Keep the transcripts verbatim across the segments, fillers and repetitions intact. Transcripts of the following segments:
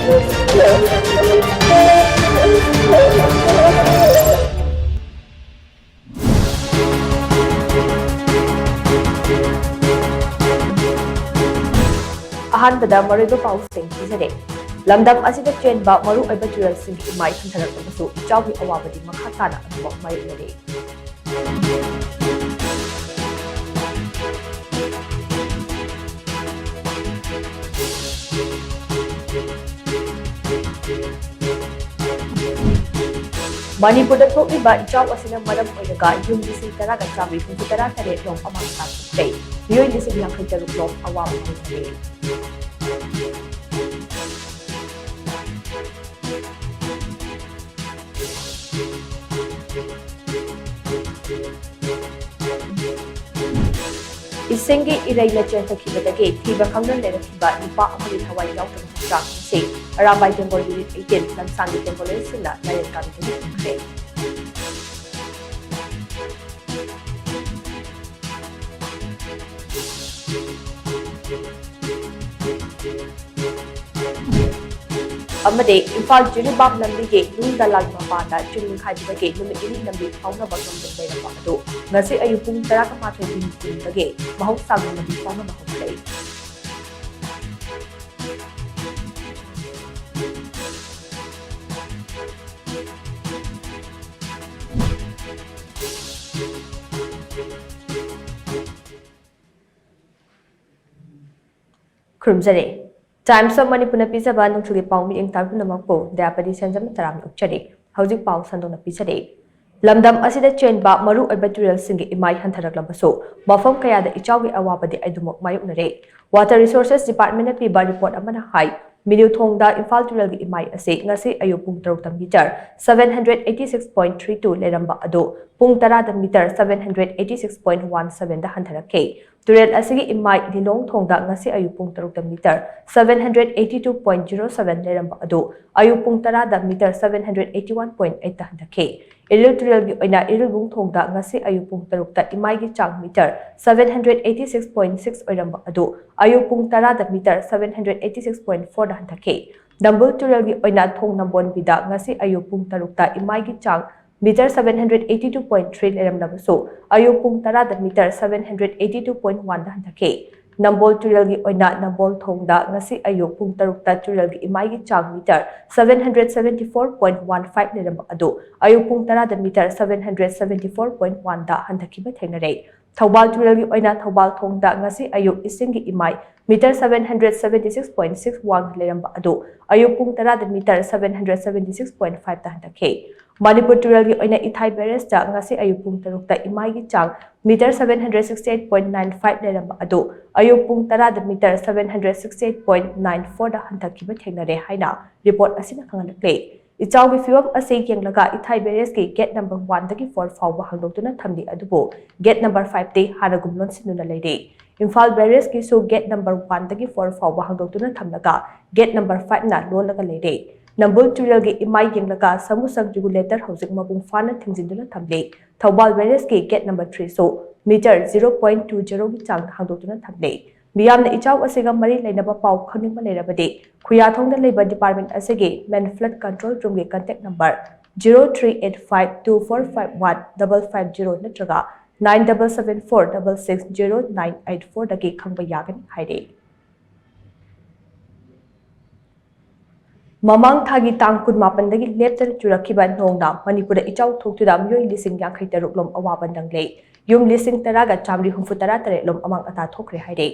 ꯑꯍꯥꯟꯕꯗ ꯃꯔꯨꯑꯣꯏꯕ ꯄꯥꯎꯁꯤꯡ ꯄꯤꯖꯔꯦ꯫ ꯂꯝꯗꯝ ꯑꯁꯤꯗ ꯆꯦꯟꯕ ꯃꯔꯨꯑꯣꯏꯕ ꯇꯨꯔꯦꯜꯁꯤꯡꯒꯤ ꯏꯃꯥꯏ ꯍꯟꯊꯔꯛꯂꯕꯁꯨ ꯏꯆꯥꯎꯒꯤ ꯑꯋꯥꯕꯗꯤ ꯃꯈꯥ ꯇꯥꯅ ꯑꯗꯨꯃꯛ ꯃꯥꯌꯣꯛꯅꯔꯤ꯫ ꯃꯅꯤꯄꯨꯔꯗ ꯊꯣꯛꯂꯤꯕ ꯏꯆꯥꯎ ꯑꯁꯤꯅ ꯃꯔꯝ ꯑꯣꯏꯔꯒ ꯌꯨꯝ ꯂꯤꯁꯤꯡ ꯇꯔꯥꯒ ꯆꯥꯃꯔꯤ ꯍꯨꯝꯐꯨ ꯇꯔꯥ ꯇꯔꯦꯠ ꯔꯣꯝ ꯑꯃꯥꯡ ꯑꯇꯥ ꯊꯣꯛꯈ꯭ꯔꯦ꯫ ꯃꯤꯑꯣꯏ ꯂꯤꯁꯤꯡ ꯌꯥꯡꯈꯩ ꯇꯔꯨꯛ ꯔꯣꯝ ꯑꯋꯥꯕ ꯃꯥꯌꯣꯛꯅꯔꯦ꯫ ꯏꯁꯤꯡꯒꯤ ꯏꯔꯩꯅ ꯆꯦꯟꯊꯈꯤꯕꯗꯒꯤ ꯊꯤꯕ ꯈꯪꯗꯅ ꯂꯩꯔꯛꯈꯤꯕ ꯅꯨꯄꯥ ꯑꯃꯒꯤ ꯊꯋꯥꯏ ꯌꯥꯎꯗꯕ ꯍꯛꯆꯥꯡ ꯑꯁꯤ ꯑꯔꯥꯝꯕꯥꯏ ꯇꯦꯡꯒꯣꯜ ꯌꯨꯅꯤꯠ ꯑꯩꯠꯇꯤꯟ ꯂꯝꯁꯥꯡꯒꯤ ꯇꯦꯡꯒꯣꯜꯂꯣꯏꯁꯤꯡꯅ ꯂꯥꯏꯔꯦꯟ ꯀꯥꯕꯤꯗꯒꯤ ꯐꯪꯈ꯭ꯔꯦ꯫ ꯑꯃꯗꯤ ꯏꯝꯐꯥꯜ ꯖꯤꯔꯤꯕꯥꯝ ꯂꯝꯕꯤꯒꯤ ꯅꯨꯡ ꯗꯂꯥꯜ ꯃꯄꯥꯗ ꯆꯤꯡ ꯅꯤꯡꯈꯥꯏꯕꯗꯒꯤ ꯅꯨꯃꯤꯠ ꯅꯤꯅꯤ ꯂꯝꯕꯤ ꯐꯥꯎꯅꯕ ꯉꯝꯗꯅ ꯂꯩꯔꯝꯕ ꯑꯗꯨ ꯉꯁꯤ ꯑꯌꯨꯛ ꯄꯨꯡ ꯇꯔꯥꯒ ꯃꯥꯊꯣꯏ ꯃꯤꯅꯤꯠ ꯀꯨꯟꯗꯒꯤ ꯃꯍꯧꯁꯥꯒꯨꯝ ꯂꯝꯕꯤ ꯐꯥꯎꯅꯕ ꯍꯧꯈ꯭ꯔꯦ꯫ ꯈꯨꯔꯨꯝꯖꯔꯤ꯫ Times of Manipurꯅ ꯄꯤꯖꯕ ꯅꯣꯡꯆꯨꯒꯤ ꯄꯥꯎ ꯃꯤꯠꯌꯦꯡ ꯇꯥꯕꯤ ꯄꯨꯝꯅꯃꯛꯄꯨ ꯗꯌꯥꯄꯇꯤ ꯁꯦꯟꯖꯝꯅ ꯇꯔꯥꯝꯅ ꯑꯣꯛꯆꯔꯤ꯫ ꯍꯧꯖꯤꯛ ꯄꯥꯎ ꯁꯟꯗꯣꯛꯅ ꯄꯤꯖꯔꯤ꯫ ꯂꯝꯗꯝ ꯑꯁꯤꯗ ꯆꯦꯟꯕ ꯃꯔꯨꯑꯣꯏꯕ ꯇꯨꯔꯦꯜꯁꯤꯡꯒꯤ ꯏꯃꯥꯏ ꯍꯟꯊꯔꯛꯂꯕꯁꯨ ꯃꯐꯝ ꯀꯌꯥꯗ ꯏꯆꯥꯎꯒꯤ ꯑꯋꯥꯕꯗꯤ ꯑꯗꯨꯃꯛ ꯃꯥꯌꯣꯛꯅꯔꯦ꯫ Water Resources Departmentꯅ ꯄꯤꯕ report ꯑꯃꯅ ꯍꯥꯏ, ꯃꯤꯅꯨꯊꯣꯡꯗ ꯏꯝꯐꯥꯜ ꯇꯨꯔꯦꯜꯒꯤ ꯏꯃꯥꯏ ꯑꯁꯤ ꯉꯁꯤ ꯑꯌꯨꯛ ꯄꯨꯡ ꯇꯔꯨꯛꯇ meter seven hundred eighty six point three two ꯂꯩꯔꯝꯕ ꯑꯗꯨ ꯄꯨꯡ ꯇꯔꯥꯗ meter seven hundred eighty six point one sevenꯗ ꯍꯟꯊꯔꯛꯈꯤ꯫ ꯇꯨꯔꯦꯜ ꯑꯁꯤꯒꯤ ꯏꯃꯥꯏ ꯂꯤꯂꯣꯡ ꯊꯣꯡꯗ ꯉꯁꯤ ꯑꯌꯨꯛ ꯄꯨꯡ ꯇꯔꯨꯛꯇ meter seven hundred eighty two point zero seven ꯂꯩꯔꯝꯕ ꯑꯗꯨ ꯑꯌꯨꯛ ꯄꯨꯡ ꯇꯔꯥꯗ meter seven hundred eighty one point eight ꯍꯟꯊꯈꯤ꯫ Iril ꯇꯨꯔꯦꯜꯒꯤ ꯑꯣꯏꯅ ꯏꯔꯤꯜꯕꯨꯡ ꯊꯣꯡꯗ ꯉꯁꯤ ꯑꯌꯨꯛ ꯄꯨꯡ ꯇꯔꯨꯛꯇ ꯏꯃꯥꯏꯒꯤ ꯆꯥꯡ meter seven hundred eighty six point six ꯑꯣꯏꯔꯝꯕ ꯑꯗꯨ ꯑꯌꯨꯛ ꯄꯨꯡ ꯇꯔꯥꯗ meter seven hundred eighty six point fourꯗ ꯍꯟꯊꯈꯤ꯫ ꯅꯝꯕꯨꯜ ꯇꯨꯔꯦꯜꯒꯤ ꯑꯣꯏꯅ ꯊꯣꯡ ꯅꯝꯕꯣꯟꯕꯤꯗ ꯉꯁꯤ ꯑꯌꯨꯛ ꯄꯨꯡ ꯇꯔꯨꯛꯇ ꯏꯃꯥꯏꯒꯤ ꯆꯥꯡ metre seven hundred eighty two point three ꯂꯩꯔꯝꯂꯕꯁꯨ, ꯑꯌꯨꯛ ꯄꯨꯡ ꯇꯔꯥꯗ metre seven hundred eighty two point ꯋꯥꯟꯗ ꯍꯟꯊꯈꯤ꯫ ꯅꯝꯕꯣꯜ ꯇꯨꯔꯦꯜꯒꯤ ꯑꯣꯏꯅ ꯅꯝꯕꯣꯜ ꯊꯣꯡꯗ ꯉꯁꯤ ꯑꯌꯨꯛ ꯄꯨꯡ ꯇꯔꯨꯛꯇ ꯇꯨꯔꯦꯜꯒꯤ ꯏꯃꯥꯏꯒꯤ ꯆꯥꯡ metre seven hundred seventy four point one five ꯂꯩꯔꯝꯕ ꯑꯗꯨ ꯑꯌꯨꯛ ꯄꯨꯡ ꯇꯔꯥꯗ metre seven hundred seventy four point ꯋꯥꯟꯗ ꯍꯟꯊꯈꯤꯕ ꯊꯦꯡꯅꯔꯦ꯫ ꯊꯧꯕꯥꯜ ꯇꯨꯔꯦꯜꯒꯤ ꯑꯣꯏꯅ ꯊꯧꯕꯥꯜ ꯊꯣꯡꯗ ꯉꯁꯤ ꯑꯌꯨꯛ ꯏꯁꯤꯡꯒꯤ ꯏꯃꯥꯏ metre seven hundred seventy six point six ꯋꯥꯡꯅ ꯂꯩꯔꯝꯕ ꯑꯗꯨ ꯑꯌꯨꯛ ꯄꯨꯡ ꯇꯔꯥꯗ metre seven hundred seventy six point ꯐꯥꯏꯚꯇ ꯍꯟꯊꯈꯤ꯫ ꯃꯅꯤꯄꯨꯔ ꯇꯨꯔꯦꯜꯒꯤ ꯑꯣꯏꯅ ꯏꯊꯥꯏ ꯕꯦꯔꯦꯖꯇ ꯉꯁꯤ ꯑꯌꯨꯛ ꯄꯨꯡ ꯇꯔꯨꯛꯇ ꯏꯃꯥꯏꯒꯤ ꯆꯥꯡ metre seven hundred sixty eight point nine five ꯂꯩꯔꯝꯕ ꯑꯗꯨ ꯑꯌꯨꯛ ꯄꯨꯡ ꯇꯔꯥꯗ metre seven hundred sixty eight point nine ꯐꯣꯔꯗ ꯍꯟꯊꯈꯤꯕ ꯊꯦꯡꯅꯔꯦ ꯍꯥꯏꯅ ꯔꯤꯄꯣꯔꯠ ꯑꯁꯤꯅ ꯈꯪꯍꯜꯂꯛꯂꯦ꯫ ꯏꯆꯥꯎꯒꯤ ꯐꯤꯕꯝ ꯑꯁꯤ ꯌꯦꯡꯂꯒ ꯏꯊꯥꯏ ꯕꯦꯔꯦꯖꯀꯤ ꯒꯦꯠ ꯅꯝꯕꯔ ꯋꯥꯟꯗꯒꯤ ꯐꯣꯔ ꯐꯥꯎꯕ ꯍꯥꯡꯗꯣꯛꯇꯨꯅ ꯊꯝꯂꯤ, ꯑꯗꯨꯕꯨ ꯒꯦꯠ ꯅꯝꯕꯔ ꯐꯥꯏꯚꯇꯤ ꯍꯥꯟꯅꯒꯨꯝ ꯂꯣꯟꯁꯤꯟꯗꯨꯅ ꯂꯩꯔꯤ꯫ ꯏꯝꯐꯥꯜ ꯕꯦꯔꯦꯖꯀꯤꯁꯨ ꯒꯦꯠ ꯅꯝꯕꯔ ꯋꯥꯟꯗꯒꯤ ꯐꯣꯔ ꯐꯥꯎꯕ ꯍꯥꯡꯗꯣꯛꯇꯨꯅ ꯊꯝꯂꯒ ꯒꯦꯠ ꯅꯝꯕꯔ ꯐꯥꯏꯚꯅ ꯂꯣꯜꯂꯒ ꯂꯩꯔꯦ꯫ ꯅꯝꯕꯨꯜ ꯇꯨꯔꯦꯜꯒꯤ ꯏꯃꯥꯏ ꯌꯦꯡꯂꯒ ꯁꯥꯃꯨꯁꯪ ꯔꯤꯒꯨꯂꯦꯇꯔ ꯍꯧꯖꯤꯛ ꯃꯄꯨꯡ ꯐꯥꯅ ꯊꯤꯡꯖꯤꯟꯗꯨꯅ ꯊꯝꯂꯤ꯫ ꯊꯧꯕꯥꯜ ꯕꯦꯔꯦꯖꯀꯤ ꯒꯦꯠ ꯅꯝꯕꯔ ꯊ꯭ꯔꯤꯁꯨ ꯃꯤꯇꯔ ꯖꯤꯔꯣ ꯄꯣꯏꯟꯠ ꯇꯨ ꯖꯤꯔꯣꯒꯤ ꯆꯥꯡ ꯍꯥꯡꯗꯣꯛꯇꯨꯅ ꯊꯝꯂꯤ꯫ ꯃꯤꯌꯥꯝꯅ ꯏꯆꯥꯎ ꯑꯁꯤꯒ ꯃꯔꯤ ꯂꯩꯅꯕ ꯄꯥꯎ ꯈꯪꯅꯤꯡꯕ ꯂꯩꯔꯕꯗꯤ ꯈꯨꯌꯥꯊꯣꯡꯗ ꯂꯩꯕ ꯗꯤꯄꯥꯔꯠꯃꯦꯟꯠ ꯑꯁꯤꯒꯤ ꯃꯦꯟ ꯐ꯭ꯂꯗ ꯀꯟꯇ꯭ꯔꯣꯜ ꯔꯨꯝꯒꯤ contact number zero three eight five two four five one double five zero ꯅꯠꯇ꯭ꯔꯒ nine double seven four double six zero nine eight ꯐꯣꯔꯗꯒꯤ ꯈꯪꯕ ꯌꯥꯒꯅꯤ ꯍꯥꯏꯔꯤ꯫ ꯃꯃꯥꯡ ꯊꯥꯒꯤ ꯇꯥꯡ ꯀꯨꯟꯃꯥꯄꯟꯗꯒꯤ ꯂꯦꯞꯇꯅ ꯆꯨꯔꯛꯈꯤꯕ ꯅꯣꯡꯅ ꯃꯅꯤꯄꯨꯔꯗ ꯏꯆꯥꯎ ꯊꯣꯛꯇꯨꯅ ꯃꯤꯑꯣꯏ ꯂꯤꯁꯤꯡ ꯌꯥꯡꯈꯩ ꯇꯔꯨꯛ ꯂꯣꯝ ꯑꯋꯥꯕ ꯅꯪꯂꯦ꯫ ꯌꯨꯝ ꯂꯤꯁꯤꯡ ꯇꯔꯥꯒ ꯆꯥꯃꯔꯤ ꯍꯨꯝꯐꯨ ꯇꯔꯥ ꯇꯔꯦꯠ ꯂꯣꯝ ꯑꯃꯥꯡ ꯑꯇꯥ ꯊꯣꯛꯈ꯭ꯔꯦ ꯍꯥꯏꯔꯦ꯫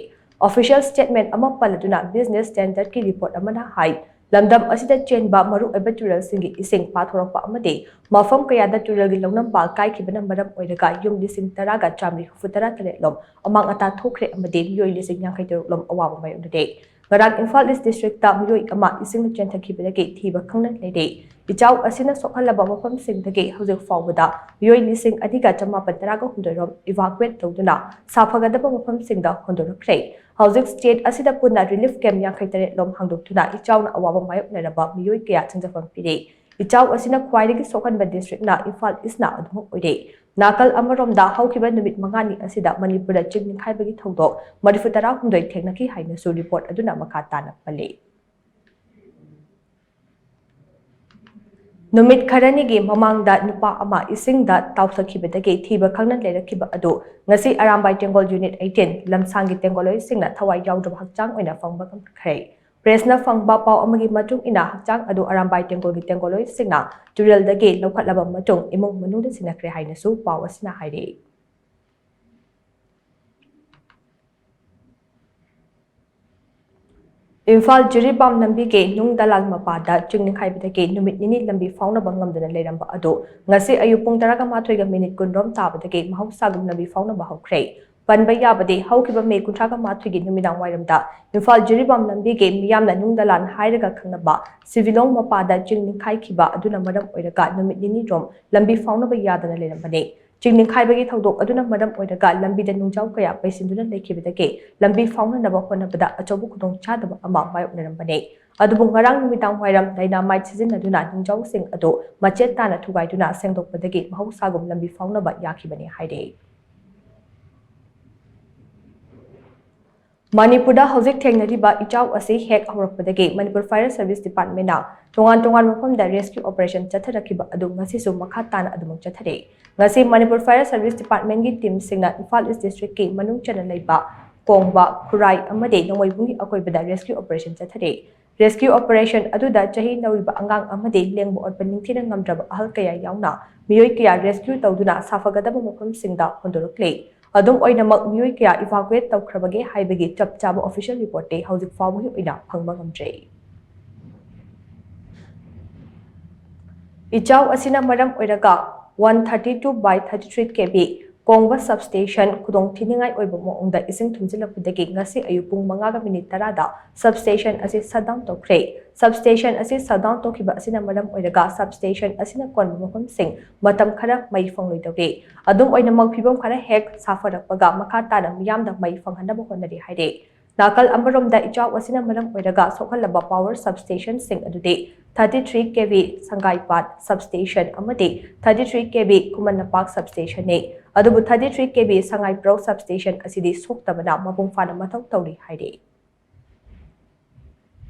ꯑꯣꯐꯤꯁꯤꯌꯦꯜ ꯁ꯭ꯇꯦꯠꯃꯦꯟꯠ ꯑꯃ ꯄꯜꯂꯗꯨꯅ ꯕꯤꯖꯤꯅꯦꯁ ꯁ꯭ꯇꯦꯟꯗꯔꯗꯀꯤ ꯔꯤꯄꯣꯔꯠ ꯑꯃꯅ ꯍꯥꯏ, ꯂꯝꯗꯝ ꯑꯁꯤꯗ ꯆꯦꯟꯕ ꯃꯔꯨꯑꯣꯏꯕ ꯇꯨꯔꯦꯜꯁꯤꯡꯒꯤ ꯏꯁꯤꯡ ꯄꯥꯊꯣꯔꯛꯄ ꯑꯃꯗꯤ ꯃꯐꯝ ꯀꯌꯥꯗ ꯇꯨꯔꯦꯜꯒꯤ ꯂꯧꯅꯝ ꯄꯥꯜ ꯀꯥꯏꯈꯤꯕꯅ ꯃꯔꯝ ꯑꯣꯏꯔꯒ ꯌꯨꯝ ꯂꯤꯁꯤꯡ ꯇꯔꯥꯒ ꯆꯥꯃꯔꯤ ꯍꯨꯝꯐꯨ ꯇꯔꯥ ꯇꯔꯦꯠ ꯂꯣꯝ ꯑꯃꯥꯡ ꯑꯇꯥ ꯊꯣꯛꯈ꯭ꯔꯦ ꯑꯃꯗꯤ ꯃꯤꯑꯣꯏ ꯂꯤꯁꯤꯡ ꯌꯥꯡꯈꯩ ꯇꯔꯨꯛ ꯂꯣꯝ ꯑꯋꯥꯕ ꯃꯥꯌꯣꯛꯅꯔꯦ꯫ ꯉꯔꯥꯡ ꯏꯝꯐꯥꯜ ꯏꯁ ꯗꯤꯁꯇ꯭ꯔꯤꯛꯇ ꯃꯤꯑꯣꯏ ꯑꯃ ꯏꯁꯤꯡꯅ ꯆꯦꯟꯊꯈꯤꯕꯗꯒꯤ ꯊꯤꯕ ꯈꯪꯗꯅ ꯂꯩꯔꯦ꯫ ꯏꯆꯥꯎ ꯑꯁꯤꯅ ꯁꯣꯛꯍꯜꯂꯕ ꯃꯐꯝꯁꯤꯡꯗꯒꯤ ꯍꯧꯖꯤꯛ ꯐꯥꯎꯕꯗ ꯃꯤꯑꯣꯏ ꯂꯤꯁꯤꯡ ꯑꯅꯤꯒ ꯆꯃꯥꯄꯟ ꯇꯔꯥꯒ ꯍꯨꯝꯗꯣꯏ ꯔꯣꯝ ꯏꯚꯥꯀꯨꯋꯦꯠ ꯇꯧꯗꯨꯅ ꯁꯥꯐꯒꯗꯕ ꯃꯐꯝꯁꯤꯡꯗ ꯍꯣꯟꯗꯣꯔꯛꯈ꯭ꯔꯦ꯫ ꯍꯧꯖꯤꯛ ꯁ꯭ꯇꯦꯠ ꯑꯁꯤꯗ ꯄꯨꯟꯅ ꯔꯤꯂꯤꯐ ꯀꯦꯝꯞ ꯌꯥꯡꯈꯩ ꯇꯔꯦꯠ ꯂꯣꯝ ꯍꯥꯡꯗꯣꯛꯇꯨꯅ ꯏꯆꯥꯎꯅ ꯑꯋꯥꯕ ꯃꯥꯌꯣꯛꯅꯔꯕ ꯃꯤꯑꯣꯏ ꯀꯌꯥ ꯆꯪꯖꯐꯝ ꯄꯤꯔꯦ꯫ ꯏꯆꯥꯎ ꯑꯁꯤꯅ ꯈ꯭ꯋꯥꯏꯗꯒꯤ ꯁꯣꯛꯍꯟꯕ ꯗꯤꯁꯇ꯭ꯔꯤꯛꯅ ꯏꯝꯐꯥꯜ ꯏꯁꯅ ꯑꯗꯨꯃꯛ ꯑꯣꯏꯔꯦ꯫ ꯅꯥꯀꯜ ꯑꯃꯔꯣꯝꯗ ꯍꯧꯈꯤꯕ ꯅꯨꯃꯤꯠ ꯃꯉꯥꯅꯤ ꯑꯁꯤꯗ ꯃꯅꯤꯄꯨꯔꯗ ꯆꯤꯡ ꯅꯤꯡꯈꯥꯏꯕꯒꯤ ꯊꯧꯗꯣꯛ ꯃꯔꯤꯐꯨ ꯇꯔꯥ ꯍꯨꯝꯗꯣꯏ ꯊꯦꯡꯅꯈꯤ ꯍꯥꯏꯅꯁꯨ ꯔꯤꯄꯣꯔꯠ ꯑꯗꯨꯅ ꯃꯈꯥ ꯇꯥꯅ ꯄꯜꯂꯤ꯫ ꯅꯨꯃꯤꯠ ꯈꯔꯅꯤꯒꯤ ꯃꯃꯥꯡꯗ ꯅꯨꯄꯥ ꯑꯃ ꯏꯁꯤꯡꯗ ꯇꯥꯎꯊꯈꯤꯕꯗꯒꯤ ꯊꯤꯕ ꯈꯪꯗꯅ ꯂꯩꯔꯛꯈꯤꯕ ꯑꯗꯨ ꯉꯁꯤ ꯑꯔꯥꯝꯕꯥꯏ ꯇꯦꯡꯒꯣꯜ Unit eighteen ꯂꯝꯁꯥꯡꯒꯤ ꯇꯦꯡꯒꯣꯜꯂꯣꯏꯁꯤꯡꯅ ꯊꯋꯥꯏ ꯌꯥꯎꯗꯕ ꯍꯛꯆꯥꯡ ꯑꯣꯏꯅ ꯐꯪꯕ ꯉꯝꯈ꯭ꯔꯦ꯫ Pressꯅ ꯐꯪꯕ ꯄꯥꯎ ꯑꯃꯒꯤ ꯃꯇꯨꯡ ꯏꯟꯅ ꯍꯛꯆꯥꯡ ꯑꯗꯨ ꯑꯔꯥꯝꯕꯥꯏ ꯇꯦꯡꯒꯣꯜꯒꯤ ꯇꯦꯡꯒꯣꯜꯂꯣꯏꯁꯤꯡꯅ ꯇꯨꯔꯦꯜꯗꯒꯤ ꯂꯧꯈꯠꯂꯕ ꯃꯇꯨꯡ ꯏꯃꯨꯡ ꯃꯅꯨꯡꯗ ꯁꯤꯟꯅꯈ꯭ꯔꯦ ꯍꯥꯏꯅꯁꯨ ꯄꯥꯎ ꯑꯁꯤꯅ ꯍꯥꯏꯔꯤ꯫ ꯏꯝꯐꯥꯜ ꯖꯤꯔꯤꯕꯥꯝ ꯂꯝꯕꯤꯒꯤ ꯅꯨꯡ ꯗꯂꯥꯜ ꯃꯄꯥꯗ ꯆꯤꯡ ꯅꯤꯡꯈꯥꯏꯕꯗꯒꯤ ꯅꯨꯃꯤꯠ ꯅꯤꯅꯤ ꯂꯝꯕꯤ ꯐꯥꯎꯅꯕ ꯉꯝꯗꯅ ꯂꯩꯔꯝꯕ ꯑꯗꯨ ꯉꯁꯤ ꯑꯌꯨꯛ ꯄꯨꯡ ꯇꯔꯥꯒ ꯃꯥꯊꯣꯏꯒ ꯃꯤꯅꯤꯠ ꯀꯨꯟꯔꯣꯝ ꯇꯥꯕꯗꯒꯤ ꯃꯍꯧꯁꯥꯒꯨꯝ ꯂꯝꯕꯤ ꯐꯥꯎꯅꯕ ꯍꯧꯈ꯭ꯔꯦ꯫ ꯄꯟꯕ ꯌꯥꯕꯗꯤ, ꯍꯧꯈꯤꯕ ꯃꯦ ꯀꯨꯟꯊ꯭ꯔꯥꯒ ꯃꯥꯊꯣꯏꯒꯤ ꯅꯨꯃꯤꯗꯥꯡ ꯋꯥꯏꯔꯝꯗ ꯏꯝꯐꯥꯜ ꯖꯤꯔꯤꯕꯥꯝ ꯂꯝꯕꯤꯒꯤ ꯃꯤꯌꯥꯝꯅ ꯅꯨꯡ ꯗꯂꯥꯜ ꯍꯥꯏꯔꯒ ꯈꯪꯅꯕ ꯁꯤꯚꯤꯂꯣꯡ ꯃꯄꯥꯗ ꯆꯤꯡ ꯅꯤꯡꯈꯥꯏꯈꯤꯕ ꯑꯗꯨꯅ ꯃꯔꯝ ꯑꯣꯏꯔꯒ ꯅꯨꯃꯤꯠ ꯅꯤꯅꯤ ꯔꯣꯝ ꯂꯝꯕꯤ ꯐꯥꯎꯅꯕ ꯌꯥꯗꯅ ꯂꯩꯔꯝꯕꯅꯤ꯫ ꯆꯤꯡ ꯅꯤꯡꯈꯥꯏꯕꯒꯤ ꯊꯧꯗꯣꯛ ꯑꯗꯨꯅ ꯃꯔꯝ ꯑꯣꯏꯔꯒ ꯂꯝꯕꯤꯗ ꯅꯨꯡꯖꯥꯎ ꯀꯌꯥ ꯄꯩꯁꯤꯟꯗꯨꯅ ꯂꯩꯈꯤꯕꯗꯒꯤ ꯂꯝꯕꯤ ꯐꯥꯎꯅꯅꯕ ꯍꯣꯠꯅꯕꯗ ꯑꯆꯧꯕ ꯈꯨꯗꯣꯡꯆꯥꯗꯕ ꯑꯃ ꯃꯥꯌꯣꯛꯅꯔꯝꯕꯅꯤ꯫ ꯑꯗꯨꯕꯨ ꯉꯔꯥꯡ ꯅꯨꯃꯤꯗꯥꯡ ꯋꯥꯏꯔꯝ dynamite ꯁꯤꯖꯤꯟꯅꯗꯨꯅ ꯅꯨꯡꯖꯥꯎꯁꯤꯡ ꯑꯗꯨ ꯃꯆꯦꯠ ꯇꯥꯅ ꯊꯨꯒꯥꯏꯗꯨꯅ ꯁꯦꯡꯗꯣꯛꯄꯗꯒꯤ ꯃꯍꯧꯁꯥꯒꯨꯝ ꯂꯝꯕꯤ ꯐꯥꯎꯅꯕ ꯌꯥꯈꯤꯕꯅꯤ ꯍꯥꯏꯔꯤ꯫ ꯃꯅꯤꯄꯨꯔꯗ ꯍꯧꯖꯤꯛ ꯊꯦꯡꯅꯔꯤꯕ ꯏꯆꯥꯎ ꯑꯁꯤ ꯍꯦꯛ ꯍꯧꯔꯛꯄꯗꯒꯤ ꯃꯅꯤꯄꯨꯔ Fire Service Departmentꯅ ꯇꯣꯉꯥꯟ ꯇꯣꯉꯥꯟꯕ ꯃꯐꯝꯗ rescue operation ꯆꯠꯊꯔꯛꯈꯤꯕ ꯑꯗꯨ ꯉꯁꯤꯁꯨ ꯃꯈꯥ ꯇꯥꯅ ꯑꯗꯨꯃꯛ ꯆꯠꯊꯔꯤ꯫ ꯉꯁꯤ Manipur Fire Service Departmentꯀꯤ teamꯁꯤꯡꯅ Imphal East Districtꯀꯤ ꯃꯅꯨꯡ ꯆꯟꯅ ꯂꯩꯕ ꯀꯣꯡꯕ, ꯈꯨꯔꯥꯏ ꯑꯃꯗꯤ ꯅꯣꯡꯃꯩꯕꯨꯡꯒꯤ ꯑꯀꯣꯏꯕꯗ rescue operation ꯆꯠꯊꯔꯤ꯫ Rescue operation ꯑꯗꯨꯗ ꯆꯍꯤ ꯅꯧꯔꯤꯕ ꯑꯉꯥꯡ ꯑꯃꯗꯤ ꯂꯦꯡꯕ ꯑꯣꯠꯄ ꯅꯤꯡꯊꯤꯅ ꯉꯝꯗ꯭ꯔꯕ ꯑꯍꯜ ꯀꯌꯥ ꯌꯥꯎꯅ ꯃꯤꯑꯣꯏ ꯀꯌꯥ rescue ꯇꯧꯗꯨꯅ ꯁꯥꯐꯒꯗꯕ ꯃꯐꯝꯁꯤꯡꯗ ꯍꯣꯟꯗꯣꯔꯛꯂꯤ꯫ ꯑꯗꯨꯝ ꯑꯣꯏꯅꯃꯛ ꯃꯤꯑꯣꯏ ꯀꯌꯥ evacuate ꯇꯧꯈ꯭ꯔꯕꯒꯦ ꯍꯥꯏꯕꯒꯤ ꯆꯞ ꯆꯥꯕ official reportꯇꯤ ꯍꯧꯖꯤꯛ ꯐꯥꯎꯕꯒꯤ ꯑꯣꯏꯅ ꯐꯪꯕ ꯉꯝꯗ꯭ꯔꯤ꯫ ꯏꯆꯥꯎ ꯑꯁꯤꯅ ꯃꯔꯝ ꯑꯣꯏꯔꯒ one thirty two by thirty three KV ꯀꯣꯡꯕ substation ꯈꯨꯗꯣꯡ ꯊꯤꯅꯤꯡꯉꯥꯏ ꯑꯣꯏꯕ ꯃꯑꯣꯡꯗ ꯏꯁꯤꯡ ꯊꯨꯝꯖꯤꯜꯂꯛꯄꯗꯒꯤ ꯉꯁꯤ ꯑꯌꯨꯛ ꯄꯨꯡ ꯃꯉꯥꯒ ꯃꯤꯅꯤꯠ ꯇꯔꯥꯗ substation ꯑꯁꯤ shutdown ꯇꯧꯈ꯭ꯔꯦ꯫ Substation ꯑꯁꯤ shutdown ꯇꯧꯈꯤꯕ ꯑꯁꯤꯅ ꯃꯔꯝ ꯑꯣꯏꯔꯒ substation ꯑꯁꯤꯅ ꯀꯣꯟꯕ ꯃꯐꯝꯁꯤꯡ ꯃꯇꯝ ꯈꯔ ꯃꯩ ꯐꯪꯂꯣꯏꯗꯧꯔꯤ꯫ ꯑꯗꯨꯝ ꯑꯣꯏꯅꯃꯛ ꯐꯤꯕꯝ ꯈꯔ ꯍꯦꯛ ꯁꯥꯐꯔꯛꯄꯒ ꯃꯈꯥ ꯇꯥꯅ ꯃꯤꯌꯥꯝꯗ ꯃꯩ ꯐꯪꯍꯟꯅꯕ ꯍꯣꯠꯅꯔꯤ ꯍꯥꯏꯔꯦ꯫ ꯅꯥꯀꯜ ꯑꯃꯔꯣꯝꯗ ꯏꯆꯥꯎ ꯑꯁꯤꯅ ꯃꯔꯝ ꯑꯣꯏꯔꯒ ꯁꯣꯛꯍꯜꯂꯕ power substationꯁꯤꯡ ꯑꯗꯨꯗꯤ thirty three KV ꯁꯪꯒꯥꯏꯄꯥꯠ substation ꯑꯃꯗꯤ thirty three KV Khuman Lampak substationꯅꯤ꯫ ꯑꯗꯨꯕꯨ thirty three KV ꯁꯉꯥꯏꯄ꯭ꯔꯧ substation ꯑꯁꯤꯗꯤ ꯁꯣꯛꯇꯕꯅ ꯃꯄꯨꯡ ꯐꯥꯅ ꯃꯊꯧ ꯇꯧꯔꯤ ꯍꯥꯏꯔꯤ꯫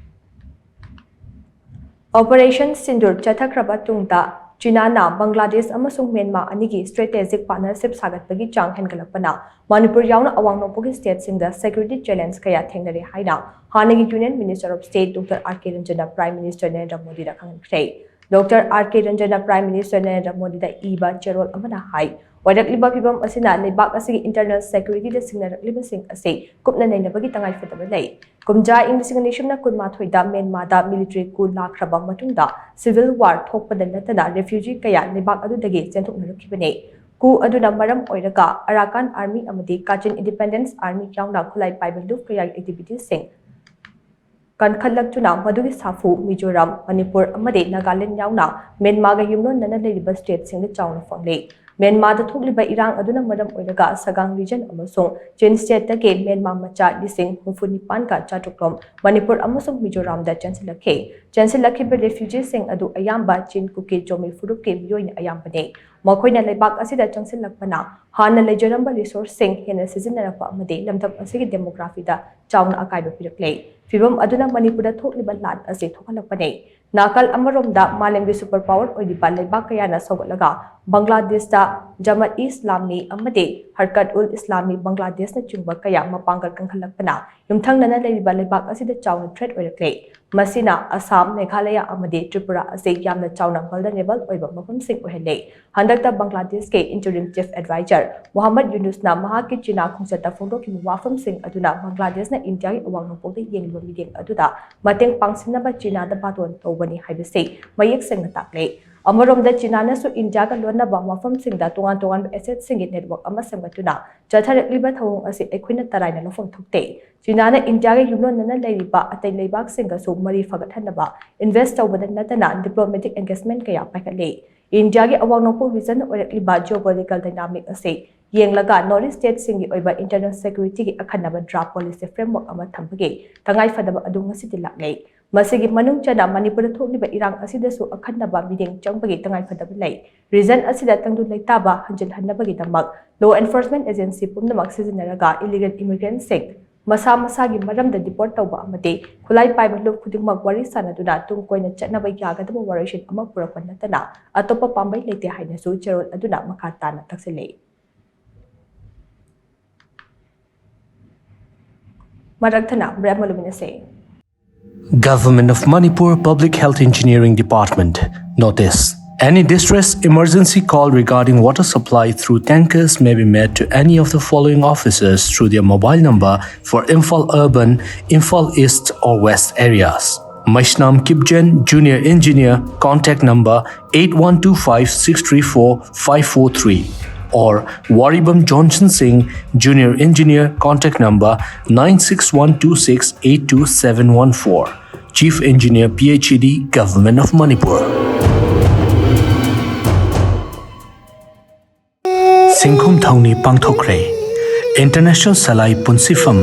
Operation Sindoor ꯆꯠꯊꯈ꯭ꯔꯕ ꯇꯨꯡꯗ ꯆꯤꯅꯥꯅ ꯕꯪꯒ꯭ꯂꯥꯗꯦꯁ ꯑꯃꯁꯨꯡ ꯃ꯭ꯌꯥꯟꯃꯥꯔ ꯑꯅꯤꯒꯤ strategic partnership ꯁꯥꯒꯠꯄꯒꯤ ꯆꯥꯡ ꯍꯦꯟꯒꯠꯂꯛꯄꯅ ꯃꯅꯤꯄꯨꯔ ꯌꯥꯎꯅ ꯑꯋꯥꯡ ꯅꯣꯡꯄꯣꯛꯀꯤ stateꯁꯤꯡꯗ security challenge ꯀꯌꯥ ꯊꯦꯡꯅꯔꯦ ꯍꯥꯏꯅ ꯍꯥꯟꯅꯒꯤ Union Minister of State Doctor R K Ranjana Prime Minister Narendra ꯃꯣꯗꯤꯗ ꯈꯪꯍꯟꯈ꯭ꯔꯦ꯫ Doctor R K Ranjana Prime Minister Narendra ꯃꯣꯗꯤꯗ ꯏꯕ ꯆꯦꯔꯣꯜ ꯑꯃꯅ ꯍꯥꯏ, ꯑꯣꯏꯔꯛꯂꯤꯕ ꯐꯤꯚꯝ ꯑꯁꯤꯅ ꯂꯩꯕꯥꯛ ꯑꯁꯤꯒꯤ internal securityꯗ ꯁꯤꯡꯅꯔꯛꯂꯤꯕꯁꯤꯡ ꯑꯁꯤ ꯀꯨꯞꯅ ꯅꯩꯅꯕꯒꯤ ꯇꯉꯥꯏꯐꯗꯕ ꯂꯩ꯫ ꯀꯨꯝꯖꯥ ꯏꯪ ꯂꯤꯁꯤꯡ ꯑꯅꯤ ꯁꯨꯞꯅ ꯀꯨꯟꯃꯥꯊꯣꯏꯗ ꯃ꯭ꯌꯥꯟꯃꯥꯔꯗ military coup ꯂꯥꯛꯈ꯭ꯔꯕ ꯃꯇꯨꯡꯗ civil war ꯊꯣꯛꯄꯗ ꯅꯠꯇꯅ refugee ꯀꯌꯥ ꯂꯩꯕꯥꯛ ꯑꯗꯨꯗꯒꯤ ꯆꯦꯟꯊꯣꯛꯅꯔꯛꯈꯤꯕꯅꯤ꯫ Coup ꯑꯗꯨꯅ ꯃꯔꯝ ꯑꯣꯏꯔꯒ Arakan Army ꯑꯃꯗꯤ Kachin Independence Army ꯌꯥꯎꯅ ꯈꯨꯠꯂꯥꯏ ꯄꯥꯏꯕ ꯂꯨꯞ ꯀꯌꯥꯒꯤ activityꯁꯤꯡ ꯀꯟꯈꯠꯂꯛꯇꯨꯅ ꯃꯗꯨꯒꯤ ꯁꯥꯐꯨ ꯃꯤꯖꯣꯔꯥꯝ, ꯃꯅꯤꯄꯨꯔ ꯑꯃꯗꯤ ꯅꯥꯒꯥꯂꯦꯟ ꯌꯥꯎꯅ ꯃ꯭ꯌꯥꯟꯃꯥꯔꯒ ꯌꯨꯝꯂꯣꯟꯅꯅ ꯂꯩꯔꯤꯕ stateꯁꯤꯡꯗ ꯆꯥꯎꯅ ꯐꯪꯂꯤ꯫ ꯃ꯭ꯌꯥꯟꯃꯥꯔꯗ ꯊꯣꯛꯂꯤꯕ ꯏꯔꯥꯡ ꯑꯗꯨꯅ ꯃꯔꯝ ꯑꯣꯏꯔꯒ ꯁꯒꯥꯡ region ꯑꯃꯁꯨꯡ Chin stateꯇꯒꯤ ꯃ꯭ꯌꯥꯟꯃꯥꯔ ꯃꯆꯥ ꯂꯤꯁꯤꯡ ꯍꯨꯝꯐꯨ ꯅꯤꯄꯥꯟꯒ ꯆꯥꯇ꯭ꯔꯨꯛ ꯔꯣꯝ ꯃꯅꯤꯄꯨꯔ ꯑꯃꯁꯨꯡ ꯃꯤꯖꯣꯔꯥꯝꯗ ꯆꯦꯟꯁꯤꯜꯂꯛꯈꯤ꯫ ꯆꯦꯟꯁꯤꯜꯂꯛꯈꯤꯕ refugeeꯁꯤꯡ ꯑꯗꯨ ꯑꯌꯥꯝꯕ ꯆꯤꯟ, ꯀꯨꯀꯤ, ꯆꯣꯃꯤ ꯐꯨꯔꯨꯞꯀꯤ ꯃꯤꯑꯣꯏꯅ ꯑꯌꯥꯝꯕꯅꯤ꯫ ꯃꯈꯣꯏꯅ ꯂꯩꯕꯥꯛ ꯑꯁꯤꯗ ꯆꯪꯁꯤꯜꯂꯛꯄꯅ ꯍꯥꯟꯅ ꯂꯩꯖꯔꯝꯕ resourceꯁꯤꯡ ꯍꯦꯟꯅ ꯁꯤꯖꯤꯟꯅꯔꯛꯄ ꯑꯃꯗꯤ ꯂꯝꯗꯝ ꯑꯁꯤꯒꯤ demographyꯗ ꯆꯥꯎꯅ ꯑꯀꯥꯏꯕ ꯄꯤꯔꯛꯂꯦ꯫ ꯐꯤꯚꯝ ꯑꯗꯨꯅ ꯃꯅꯤꯄꯨꯔꯗ ꯊꯣꯛꯂꯤꯕ ꯂꯥꯟ ꯑꯁꯤ ꯊꯣꯛꯍꯜꯂꯛꯄꯅꯤ꯫ ꯅꯥꯀꯜ ꯑꯃꯔꯣꯝꯗ ꯃꯥꯂꯦꯝꯒꯤ super power ꯑꯣꯏꯔꯤꯕ ꯂꯩꯕꯥꯛ ꯀꯌꯥꯅ ꯁꯧꯒꯠꯂꯒ ꯕꯪꯒ꯭ꯂꯥꯗꯦꯁꯇ ꯖꯃꯥꯠ-ꯏ-ꯏꯁꯂꯥꯃꯤ ꯑꯃꯗꯤ ꯍꯔꯀꯠ-ꯎꯜ-ꯏꯁꯂꯥꯃꯤ ꯕꯪꯒ꯭ꯂꯥꯗꯦꯁꯅꯆꯤꯡꯕ ꯀꯌꯥ ꯃꯄꯥꯡꯒꯜ ꯀꯟꯈꯠꯂꯛꯄꯅ ꯌꯨꯝꯊꯪꯅꯅ ꯂꯩꯔꯤꯕ ꯂꯩꯕꯥꯛ ꯑꯁꯤꯗ ꯆꯥꯎꯅ threat ꯑꯣꯏꯔꯛꯂꯦ꯫ ꯃꯁꯤꯅ ꯑꯁꯥꯝ, ꯃꯦꯘꯥꯂꯌꯥ ꯑꯃꯗꯤ ꯇ꯭ꯔꯤꯄꯨꯔꯥ ꯑꯁꯤ ꯌꯥꯝꯅ ꯆꯥꯎꯅ vulnerable ꯑꯣꯏꯕ ꯃꯐꯝꯁꯤꯡ ꯑꯣꯏꯍꯜꯂꯦ꯫ ꯍꯟꯗꯛꯇ ꯕꯪꯒ꯭ꯂꯥꯗꯦꯁꯀꯤ interim chief adviser ꯃꯣꯍꯝꯃꯗ ꯌꯨꯅꯨꯁꯅ ꯃꯍꯥꯛꯀꯤ ꯆꯤꯅꯥ ꯈꯣꯡꯆꯠꯇ ꯐꯣꯡꯗꯣꯛꯈꯤꯕ ꯋꯥꯐꯝꯁꯤꯡ ꯑꯗꯨꯅ ꯕꯪꯒ꯭ꯂꯥꯗꯦꯁꯅ ꯏꯟꯗꯤꯌꯥꯒꯤ ꯑꯋꯥꯡ ꯅꯣꯡꯄꯣꯛꯇ ꯌꯦꯡꯂꯤꯕ ꯃꯤꯠꯌꯦꯡ ꯑꯗꯨꯗ ꯃꯇꯦꯡ ꯄꯥꯡꯁꯤꯟꯅꯕ ꯆꯤꯅꯥꯗ ꯕꯥꯇꯣꯟ ꯇꯧꯕꯅꯤ ꯍꯥꯏꯕꯁꯤ ꯃꯌꯦꯛ ꯁꯦꯡꯅ ꯇꯥꯛꯂꯦ꯫ ꯑꯃꯔꯣꯝꯗ ꯆꯤꯅꯥꯅꯁꯨ ꯏꯟꯗꯤꯌꯥꯒ ꯂꯣꯟꯅꯕ ꯃꯐꯝꯁꯤꯡꯗ ꯇꯣꯉꯥꯟ ꯇꯣꯉꯥꯟꯕ assetꯁꯤꯡꯒꯤ network ꯑꯃ ꯁꯦꯝꯒꯠꯇꯨꯅ ꯆꯠꯊꯔꯛꯂꯤꯕ ꯊꯧꯑꯣꯡ ꯑꯁꯤ ꯑꯩꯈꯣꯏꯅ ꯇꯔꯥꯏꯅ ꯂꯧꯐꯝ ꯊꯣꯛꯇꯦ꯫ ꯆꯤꯅꯥꯅ ꯏꯟꯗꯤꯌꯥꯒ ꯌꯨꯝꯂꯣꯟꯅꯅ ꯂꯩꯔꯤꯕ ꯑꯇꯩ ꯂꯩꯕꯥꯛꯁꯤꯡꯒꯁꯨ ꯃꯔꯤ ꯐꯒꯠꯍꯟꯅꯕ invest ꯇꯧꯕꯗ ꯅꯠꯇꯅ diplomatic engagement ꯀꯌꯥ ꯄꯥꯏꯈꯠꯂꯤ꯫ ꯏꯟꯗꯤꯌꯥꯒꯤ ꯑꯋꯥꯡ ꯅꯣꯡꯄꯣꯛ region ꯑꯣꯏꯔꯛꯂꯤꯕ geopolitical dynamic ꯑꯁꯤ ꯌꯦꯡꯂꯒ North East stateꯁꯤꯡꯒꯤ ꯑꯣꯏꯕ internal securityꯒꯤ ꯑꯈꯟꯅꯕ draft policy framework ꯑꯃ ꯊꯝꯕꯒꯤ ꯇꯉꯥꯏꯐꯗꯕ ꯑꯗꯨ ꯉꯁꯤꯗꯤ ꯂꯥꯛꯂꯦ꯫ ꯃꯁꯤꯒꯤ ꯃꯅꯨꯡ ꯆꯟꯅ ꯃꯅꯤꯄꯨꯔꯗ ꯊꯣꯛꯂꯤꯕ ꯏꯔꯥꯡ ꯑꯁꯤꯗꯁꯨ ꯑꯈꯟꯅꯕ ꯃꯤꯠꯌꯦꯡ ꯆꯪꯕꯒꯤ ꯇꯉꯥꯏꯐꯗꯕ ꯂꯩ꯫ Region ꯑꯁꯤꯗ ꯇꯪꯗꯨ ꯂꯩꯇꯥꯕ ꯍꯟꯖꯤꯜꯍꯟꯅꯕꯒꯤꯗꯃꯛ law enforcement agency ꯄꯨꯝꯅꯃꯛ ꯁꯤꯖꯤꯟꯅꯔꯒ illegal immigrantꯁꯤꯡ ꯃꯁꯥ ꯃꯁꯥꯒꯤ ꯃꯔꯝꯗ ꯗꯤꯄꯣꯔꯠ ꯇꯧꯕ ꯑꯃꯗꯤ ꯈꯨꯠꯂꯥꯏ ꯄꯥꯏꯕ ꯂꯨꯞ ꯈꯨꯗꯤꯡꯃꯛ ꯋꯥꯔꯤ ꯁꯥꯅꯗꯨꯅ ꯇꯨꯡ ꯀꯣꯏꯅ ꯆꯠꯅꯕ ꯌꯥꯒꯗꯕ ꯋꯥꯔꯣꯏꯁꯤꯟ ꯑꯃ ꯄꯨꯔꯛꯄ ꯅꯠꯇꯅ ꯑꯇꯣꯞꯄ ꯄꯥꯝꯕꯩ ꯂꯩꯇꯦ ꯍꯥꯏꯅꯁꯨ ꯆꯦꯔꯣꯜ ꯑꯗꯨꯅ ꯃꯈꯥ ꯇꯥꯅ ꯇꯥꯛꯁꯤꯜꯂꯤ꯫ ꯃꯔꯛ ꯊꯠꯅ ꯕ꯭ꯔꯦꯛ ꯑꯃ ꯂꯧꯃꯤꯟꯅꯁꯦ꯫ Government of Manipur Public Health Engineering Department. Notice. Any distress emergency call regarding water supply through tankers may be made to any of the following officers through their mobile number for Imphal Urban, Imphal East or West areas. Maishnam Kipgen, Junior Engineer, contact number eight one two five six three four five four three, or Waribam Johnson Singh, Junior Engineer, contact number nine six one two six eight two seven one four. Chief Engineer, PhD, Government of Manipur. ꯁꯤꯡꯈꯨꯝ ꯊꯧꯅꯤ ꯄꯥꯡꯊꯣꯛꯈ꯭ꯔꯦ꯫ International ꯁꯂꯥꯏ ꯄꯨꯟꯁꯤꯐꯝ,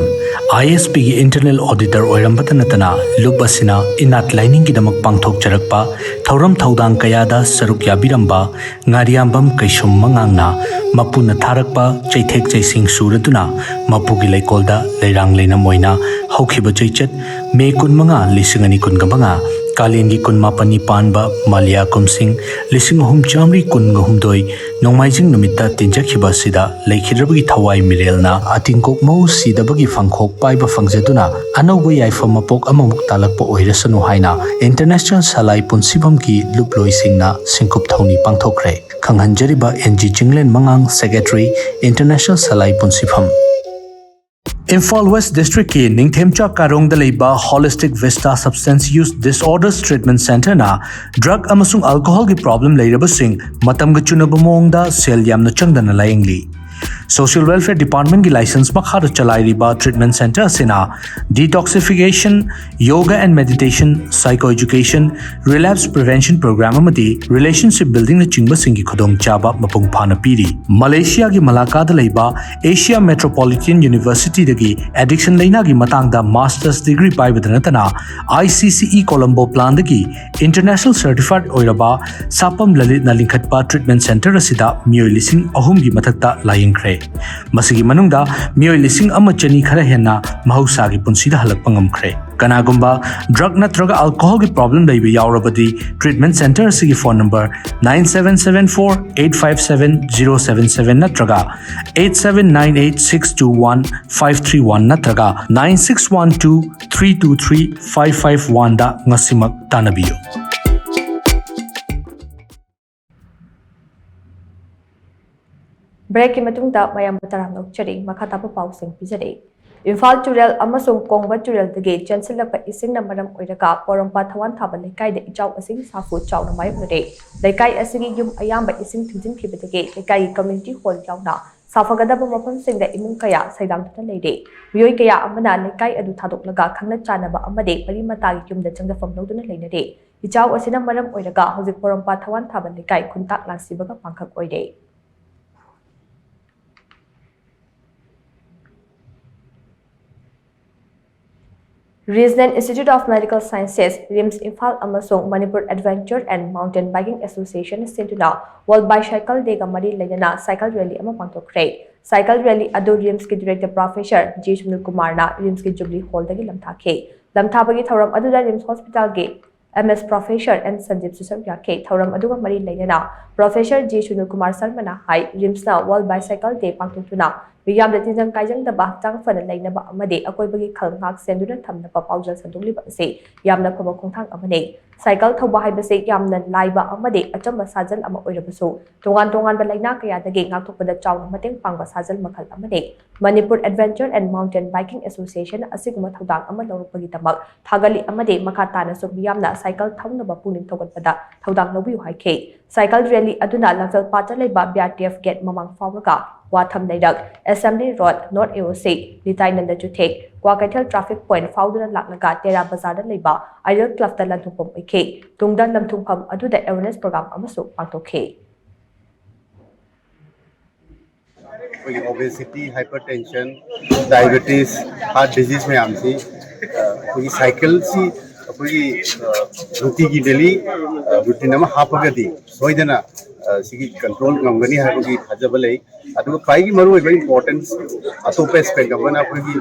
ISPꯒꯤ internal auditor ꯑꯣꯏꯔꯝꯕꯇ ꯅꯠꯇꯅ ꯂꯨꯞ ꯑꯁꯤꯅ ꯏꯅꯥꯠ ꯂꯥꯏꯅꯤꯡꯒꯤꯗꯃꯛ ꯄꯥꯡꯊꯣꯛꯆꯔꯛꯄ ꯊꯧꯔꯝ ꯊꯧꯗꯥꯡ ꯀꯌꯥꯗ ꯁꯔꯨꯛ ꯌꯥꯕꯤꯔꯝꯕ ꯉꯥꯔꯤꯌꯥꯝꯕꯝ ꯀꯩꯁꯨꯝ ꯃꯉꯥꯡꯅ ꯃꯄꯨꯅ ꯊꯥꯔꯛꯄ ꯆꯩꯊꯦꯛ ꯆꯩꯁꯤꯡ ꯁꯨꯔꯗꯨꯅ ꯃꯄꯨꯒꯤ ꯂꯩꯀꯣꯜꯗ ꯂꯩꯔꯥꯡ ꯂꯩꯅꯝ ꯑꯣꯏꯅ ꯍꯧꯈꯤꯕ ꯆꯩꯆꯠ ꯃꯦ ꯀꯨꯟꯃꯉꯥ, ꯂꯤꯁꯤꯡ ꯑꯅꯤ ꯀꯨꯟꯒ ꯃꯉꯥ, ꯀꯥꯂꯦꯟꯒꯤ ꯀꯨꯟꯃꯥꯄꯟꯅꯤ ꯄꯥꯟꯕ ꯃꯂꯤꯌꯥ ꯀꯨꯝꯁꯤꯡ ꯂꯤꯁꯤꯡ ꯑꯍꯨꯝ ꯆꯥꯃꯔꯤ ꯀꯨꯟꯒ ꯍꯨꯝꯗꯣꯏ ꯅꯣꯡꯃꯥꯏꯖꯤꯡ ꯅꯨꯃꯤꯠꯇ ꯇꯤꯟꯖꯈꯤꯕ ꯑꯁꯤꯗ ꯂꯩꯈꯤꯗ꯭ꯔꯕꯒꯤ ꯊꯋꯥꯏ ꯃꯤꯔꯦꯜꯅ ꯑꯇꯤꯡꯀꯣꯛ ꯃꯧ ꯁꯤꯗꯕꯒꯤ ꯐꯪꯈꯣꯛ ꯄꯥꯏꯕ ꯐꯪꯖꯗꯨꯅ ꯑꯅꯧꯕ ꯌꯥꯏꯐ ꯃꯄꯣꯛ ꯑꯃꯃꯨꯛ ꯇꯥꯜꯂꯛꯄ ꯑꯣꯏꯔꯁꯅꯨ ꯍꯥꯏꯅ International ꯁꯂꯥꯏ ꯄꯨꯟꯁꯤꯐꯝꯒꯤ ꯂꯨꯞꯂꯣꯏꯁꯤꯡꯅ ꯁꯤꯡꯀꯨꯞ ꯊꯧꯅꯤ ꯄꯥꯡꯊꯣꯛꯈ꯭ꯔꯦ꯫ ꯈꯪꯍꯟꯖꯔꯤꯕ NG ꯆꯤꯡꯂꯦꯟ ꯃꯉꯥꯡ, Secretary, International ꯁꯂꯥꯏ ꯄꯨꯟꯁꯤꯐꯝ꯫ ꯏꯝꯐꯥꯜ ꯋꯦꯁ ꯗꯤꯁꯇ꯭ꯔꯤꯛꯀꯤ ꯅꯤꯡꯊꯦꯝꯆꯥ ꯀꯥꯔꯣꯡꯗ ꯂꯩꯕ Holistic Vista Substance Use Disorders Treatment Centerꯅ drug ꯑꯃꯁꯨꯡ alcoholꯒꯤ problem ꯂꯩꯔꯕꯁꯤꯡ ꯃꯇꯝꯒ ꯆꯨꯅꯕ ꯃꯑꯣꯡꯗ ꯁꯦꯜ ꯌꯥꯝꯅ ꯆꯪꯗꯅ ꯂꯥꯌꯦꯡꯂꯤ꯫ Social Welfare Departmentꯀꯤ license ꯃꯈꯥꯗ ꯆꯂꯥꯏꯔꯤꯕ treatment center ꯑꯁꯤꯅ detoxification, yoga and meditation, psychoeducation, relapse prevention program ꯑꯃꯗꯤ relationship buildingꯅꯆꯤꯡꯕꯁꯤꯡꯒꯤ ꯈꯨꯗꯣꯡꯆꯥꯕ ꯃꯄꯨꯡ ꯐꯥꯅ ꯄꯤꯔꯤ꯫ ꯃꯂꯦꯁꯤꯌꯥꯒꯤ ꯃꯂꯥꯀꯥꯗ ꯂꯩꯕ Asia Metropolitan Universityꯗꯒꯤ addiction ꯂꯩꯅꯥꯒꯤ ꯃꯇꯥꯡꯗ master's degree ꯄꯥꯏꯕꯗ ꯅꯠꯇꯅ ICCE Colombo planꯗꯒꯤ international certified ꯑꯣꯏꯔꯕ ꯁꯥꯄꯝ ꯂꯂꯤꯠꯅ ꯂꯤꯡꯈꯠꯄ treatment center ꯑꯁꯤꯗ ꯃꯤꯑꯣꯏ ꯂꯤꯁꯤꯡ ꯑꯍꯨꯝꯒꯤ ꯃꯊꯛꯇ ꯂꯥꯌꯦꯡꯈ꯭ꯔꯦ꯫ ꯃꯁꯤꯒꯤ ꯃꯅꯨꯡꯗ ꯃꯤꯑꯣꯏ ꯂꯤꯁꯤꯡ ꯑꯃ ꯆꯅꯤ ꯈꯔ ꯍꯦꯟꯅ ꯃꯍꯧꯁꯥꯒꯤ ꯄꯨꯟꯁꯤꯗ ꯍꯜꯂꯛꯄ ꯉꯝꯈ꯭ꯔꯦ꯫ ꯀꯅꯥꯒꯨꯝꯕ drug ꯅꯠꯇ꯭ꯔꯒ alcohol ꯒꯤ problem ꯂꯩꯕ ꯌꯥꯎꯔꯕꯗꯤ, treatment center ꯑꯁꯤꯒꯤ phone number nine seven seven four eight five seven zero seven seven ꯅꯠꯇ꯭ꯔꯒ eight seven nine eight six two one five three one ꯅꯠꯇ꯭ꯔꯒ nine six one two three two three five five one ꯗ ꯉꯁꯤꯃꯛ ꯇꯥꯟꯅꯕꯤꯌꯨ꯫ Break ꯀꯤ ꯃꯇꯨꯡꯗ ꯃꯌꯥꯝꯕꯨ ꯇꯔꯥꯝꯅ ꯑꯣꯛꯆꯔꯤ꯫ ꯃꯈꯥ ꯇꯥꯕ ꯄꯥꯎꯁꯤꯡ ꯄꯤꯖꯔꯤ꯫ ꯏꯝꯐꯥꯜ ꯇꯨꯔꯦꯜ ꯑꯃꯁꯨꯡ ꯀꯣꯡꯕ ꯇꯨꯔꯦꯜꯗꯒꯤ ꯆꯦꯟꯁꯤꯜꯂꯛꯄ ꯏꯁꯤꯡꯅ ꯃꯔꯝ ꯑꯣꯏꯔꯒ ꯄꯣꯔꯣꯝꯄꯥꯠ ꯊꯋꯥꯟ ꯊꯥꯕ ꯂꯩꯀꯥꯏꯗ ꯏꯆꯥꯎ ꯏꯁꯤꯡ ꯁꯥꯐꯨ ꯆꯥꯎꯅ ꯃꯥꯌꯣꯛꯅꯔꯦ꯫ ꯂꯩꯀꯥꯏ ꯑꯁꯤꯒꯤ ꯌꯨꯝ ꯑꯌꯥꯝꯕ ꯏꯁꯤꯡ ꯊꯨꯝꯖꯤꯟꯈꯤꯕꯗꯒꯤ ꯂꯩꯀꯥꯏꯒꯤ community hall ꯌꯥꯎꯅ ꯁꯥꯐꯒꯗꯕ ꯃꯐꯝꯁꯤꯡꯗ ꯏꯃꯨꯡ ꯀꯌꯥ ꯁꯩꯗꯥꯡꯗꯨꯅ ꯂꯩꯔꯦ꯫ ꯃꯤꯑꯣꯏ ꯀꯌꯥ ꯑꯃꯅ ꯂꯩꯀꯥꯏ ꯑꯗꯨ ꯊꯥꯗꯣꯛꯂꯒ ꯈꯪꯅ ꯆꯥꯟꯅꯕ ꯑꯃꯗꯤ ꯃꯔꯤ ꯃꯇꯥꯒꯤ ꯌꯨꯝꯗ ꯆꯪꯖꯐꯝ ꯂꯧꯗꯨꯅ ꯂꯩꯅꯔꯦ꯫ ꯏꯆꯥꯎ ꯑꯁꯤꯅ ꯃꯔꯝ ꯑꯣꯏꯔꯒ ꯍꯧꯖꯤꯛ ꯄꯣꯔꯣꯝꯄꯥꯠ ꯊꯋꯥꯟ ꯊꯥꯕ ꯂꯩꯀꯥꯏ ꯈꯨꯟꯇꯥꯛ ꯂꯥꯟꯁꯤꯕꯒ ꯄꯥꯡꯈꯛ ꯑꯣꯏꯔꯦ꯫ Regional Institute of Medical Sciences, RIMS Imphal ꯑꯃꯁꯨꯡ Manipur Adventure and Mountain Biking Association ꯁꯤꯟꯗꯨꯅ World Bicycle Day ꯒ ꯃꯔꯤ ꯂꯩꯅꯅ cycle rally ꯑꯃ ꯄꯥꯡꯊꯣꯛꯈ꯭ꯔꯦ꯫ Cycle rally ꯑꯗꯨ RIMS ꯀꯤ Director Professor G ꯁꯨꯅꯤꯜ ꯀꯨꯃꯥꯔꯅ RIMS ꯀꯤ Jubilee Hall ꯗꯒꯤ ꯂꯝꯊꯥꯈꯤ꯫ ꯂꯝꯊꯥꯕꯒꯤ ꯊꯧꯔꯝ ꯑꯗꯨꯗ RIMS Hospital ꯒꯤ MS Professor N ꯁꯟꯖꯤꯞꯁꯨ ꯁꯔꯨꯛ ꯌꯥꯈꯤ꯫ ꯊꯧꯔꯝ ꯑꯗꯨꯒ ꯃꯔꯤ ꯂꯩꯅꯅ Professor G ꯁꯨꯅꯤꯜ ꯀꯨꯃꯥꯔ ꯁꯔꯃꯅ ꯍꯥꯏ, RIMS ꯅ World Bicycle Day ꯄꯥꯡꯊꯣꯛꯇꯨꯅ ꯃꯤꯌꯥꯝꯗ ꯇꯤꯟꯖꯪ ꯀꯥꯏꯖꯪꯗꯕ, ꯍꯛꯆꯥꯡ ꯐꯅ ꯂꯩꯅꯕ ꯑꯃꯗꯤ ꯑꯀꯣꯏꯕꯒꯤ ꯈꯜ ꯉꯥꯛ ꯁꯦꯟꯗꯨꯅ ꯊꯝꯅꯕ ꯄꯥꯎꯖꯦꯜ ꯁꯟꯗꯣꯛꯂꯤꯕ ꯑꯁꯤ ꯌꯥꯝꯅ ꯐꯕ ꯈꯣꯡꯊꯥꯡ ꯑꯃꯅꯤ꯫ Cycle ꯊꯧꯕ ꯍꯥꯏꯕꯁꯤ ꯌꯥꯝꯅ ꯂꯥꯏꯕ ꯑꯃꯗꯤ ꯑꯆꯝꯕ ꯁꯥꯖꯦꯜ ꯑꯃ ꯑꯣꯏꯔꯕꯁꯨ, ꯇꯣꯉꯥꯟ ꯇꯣꯉꯥꯟꯕ ꯂꯥꯏꯅꯥ ꯀꯌꯥꯗꯒꯤ ꯉꯥꯛꯊꯣꯛꯄꯗ ꯆꯥꯎꯅ ꯃꯇꯦꯡ ꯄꯥꯡꯕ ꯁꯥꯖꯦꯜ ꯃꯈꯜ ꯑꯃꯅꯤ꯫ Manipur Adventure and Mountain Biking Association ꯑꯁꯤꯒꯨꯝꯕ ꯊꯧꯗꯥꯡ ꯑꯃ ꯂꯧꯔꯛꯄꯒꯤꯗꯃꯛ ꯊꯥꯒꯠꯂꯤ ꯑꯃꯗꯤ ꯃꯈꯥ ꯇꯥꯅꯁꯨ ꯃꯤꯌꯥꯝꯅ cycle ꯊꯧꯅꯕ ꯄꯨꯛꯅꯤꯡ ꯊꯧꯒꯠꯄꯗ ꯊꯧꯗꯥꯡ ꯂꯧꯕꯤꯌꯨ ꯍꯥꯏꯈꯤ꯫ Cycle rally ꯑꯗꯨꯅ ꯂꯝꯐꯦꯜꯄꯥꯠꯇ ꯂꯩꯕ BRTF gate ꯃꯃꯥꯡ ꯐꯥꯎꯔꯒ ꯋꯥꯊꯝ ꯂꯩꯔꯛ, Assembly Road, North AOC, ꯅꯤꯇꯥꯏꯅꯟꯗ ꯆꯨꯊꯦꯛ, Kwakeithel traffic point ꯐꯥꯎꯗꯨꯅ ꯂꯥꯛꯂꯒ ꯇꯦꯔꯥ ꯕꯖꯥꯔꯗ ꯂꯩꯕ Ideal Club ꯇ ꯂꯟꯊꯨꯡꯐꯝ ꯑꯣꯏꯈꯤ꯫ ꯇꯨꯡꯗ ꯂꯟꯊꯨꯡꯐꯝ ꯑꯗꯨꯗ awareness program ꯑꯃꯁꯨ ꯄꯥꯡꯊꯣꯛꯈꯤ꯫ ꯑꯩꯈꯣꯏꯒꯤ obesity, hypertension, diabetes, heart disease ꯃꯌꯥꯝꯁꯤ ꯑ, ꯑꯩꯈꯣꯏꯒꯤ cycle ꯁꯤ ꯑꯩꯈꯣꯏꯒꯤ ꯑ, ꯅꯨꯡꯇꯤꯒꯤ daily ꯑ, routine ꯑꯃ ꯍꯥꯞꯄꯒꯗꯤ ꯁꯣꯏꯗꯅ ꯑ, ꯁꯤꯒꯤ ꯀꯟꯇ꯭ꯔꯣꯜ ꯉꯝꯒꯅꯤ ꯍꯥꯏꯕꯒꯤ ꯊꯥꯖꯕ ꯂꯩ꯫ ꯑꯗꯨꯒ ꯈ꯭ꯋꯥꯏꯒꯤ ꯃꯔꯨꯑꯣꯏꯕ ꯏꯝꯄꯣꯔꯇꯦꯟꯁ ꯑꯇꯣꯞꯄ ꯑꯦꯁꯄꯦꯛ ꯑꯃꯅ ꯑꯩꯈꯣꯏꯒꯤ,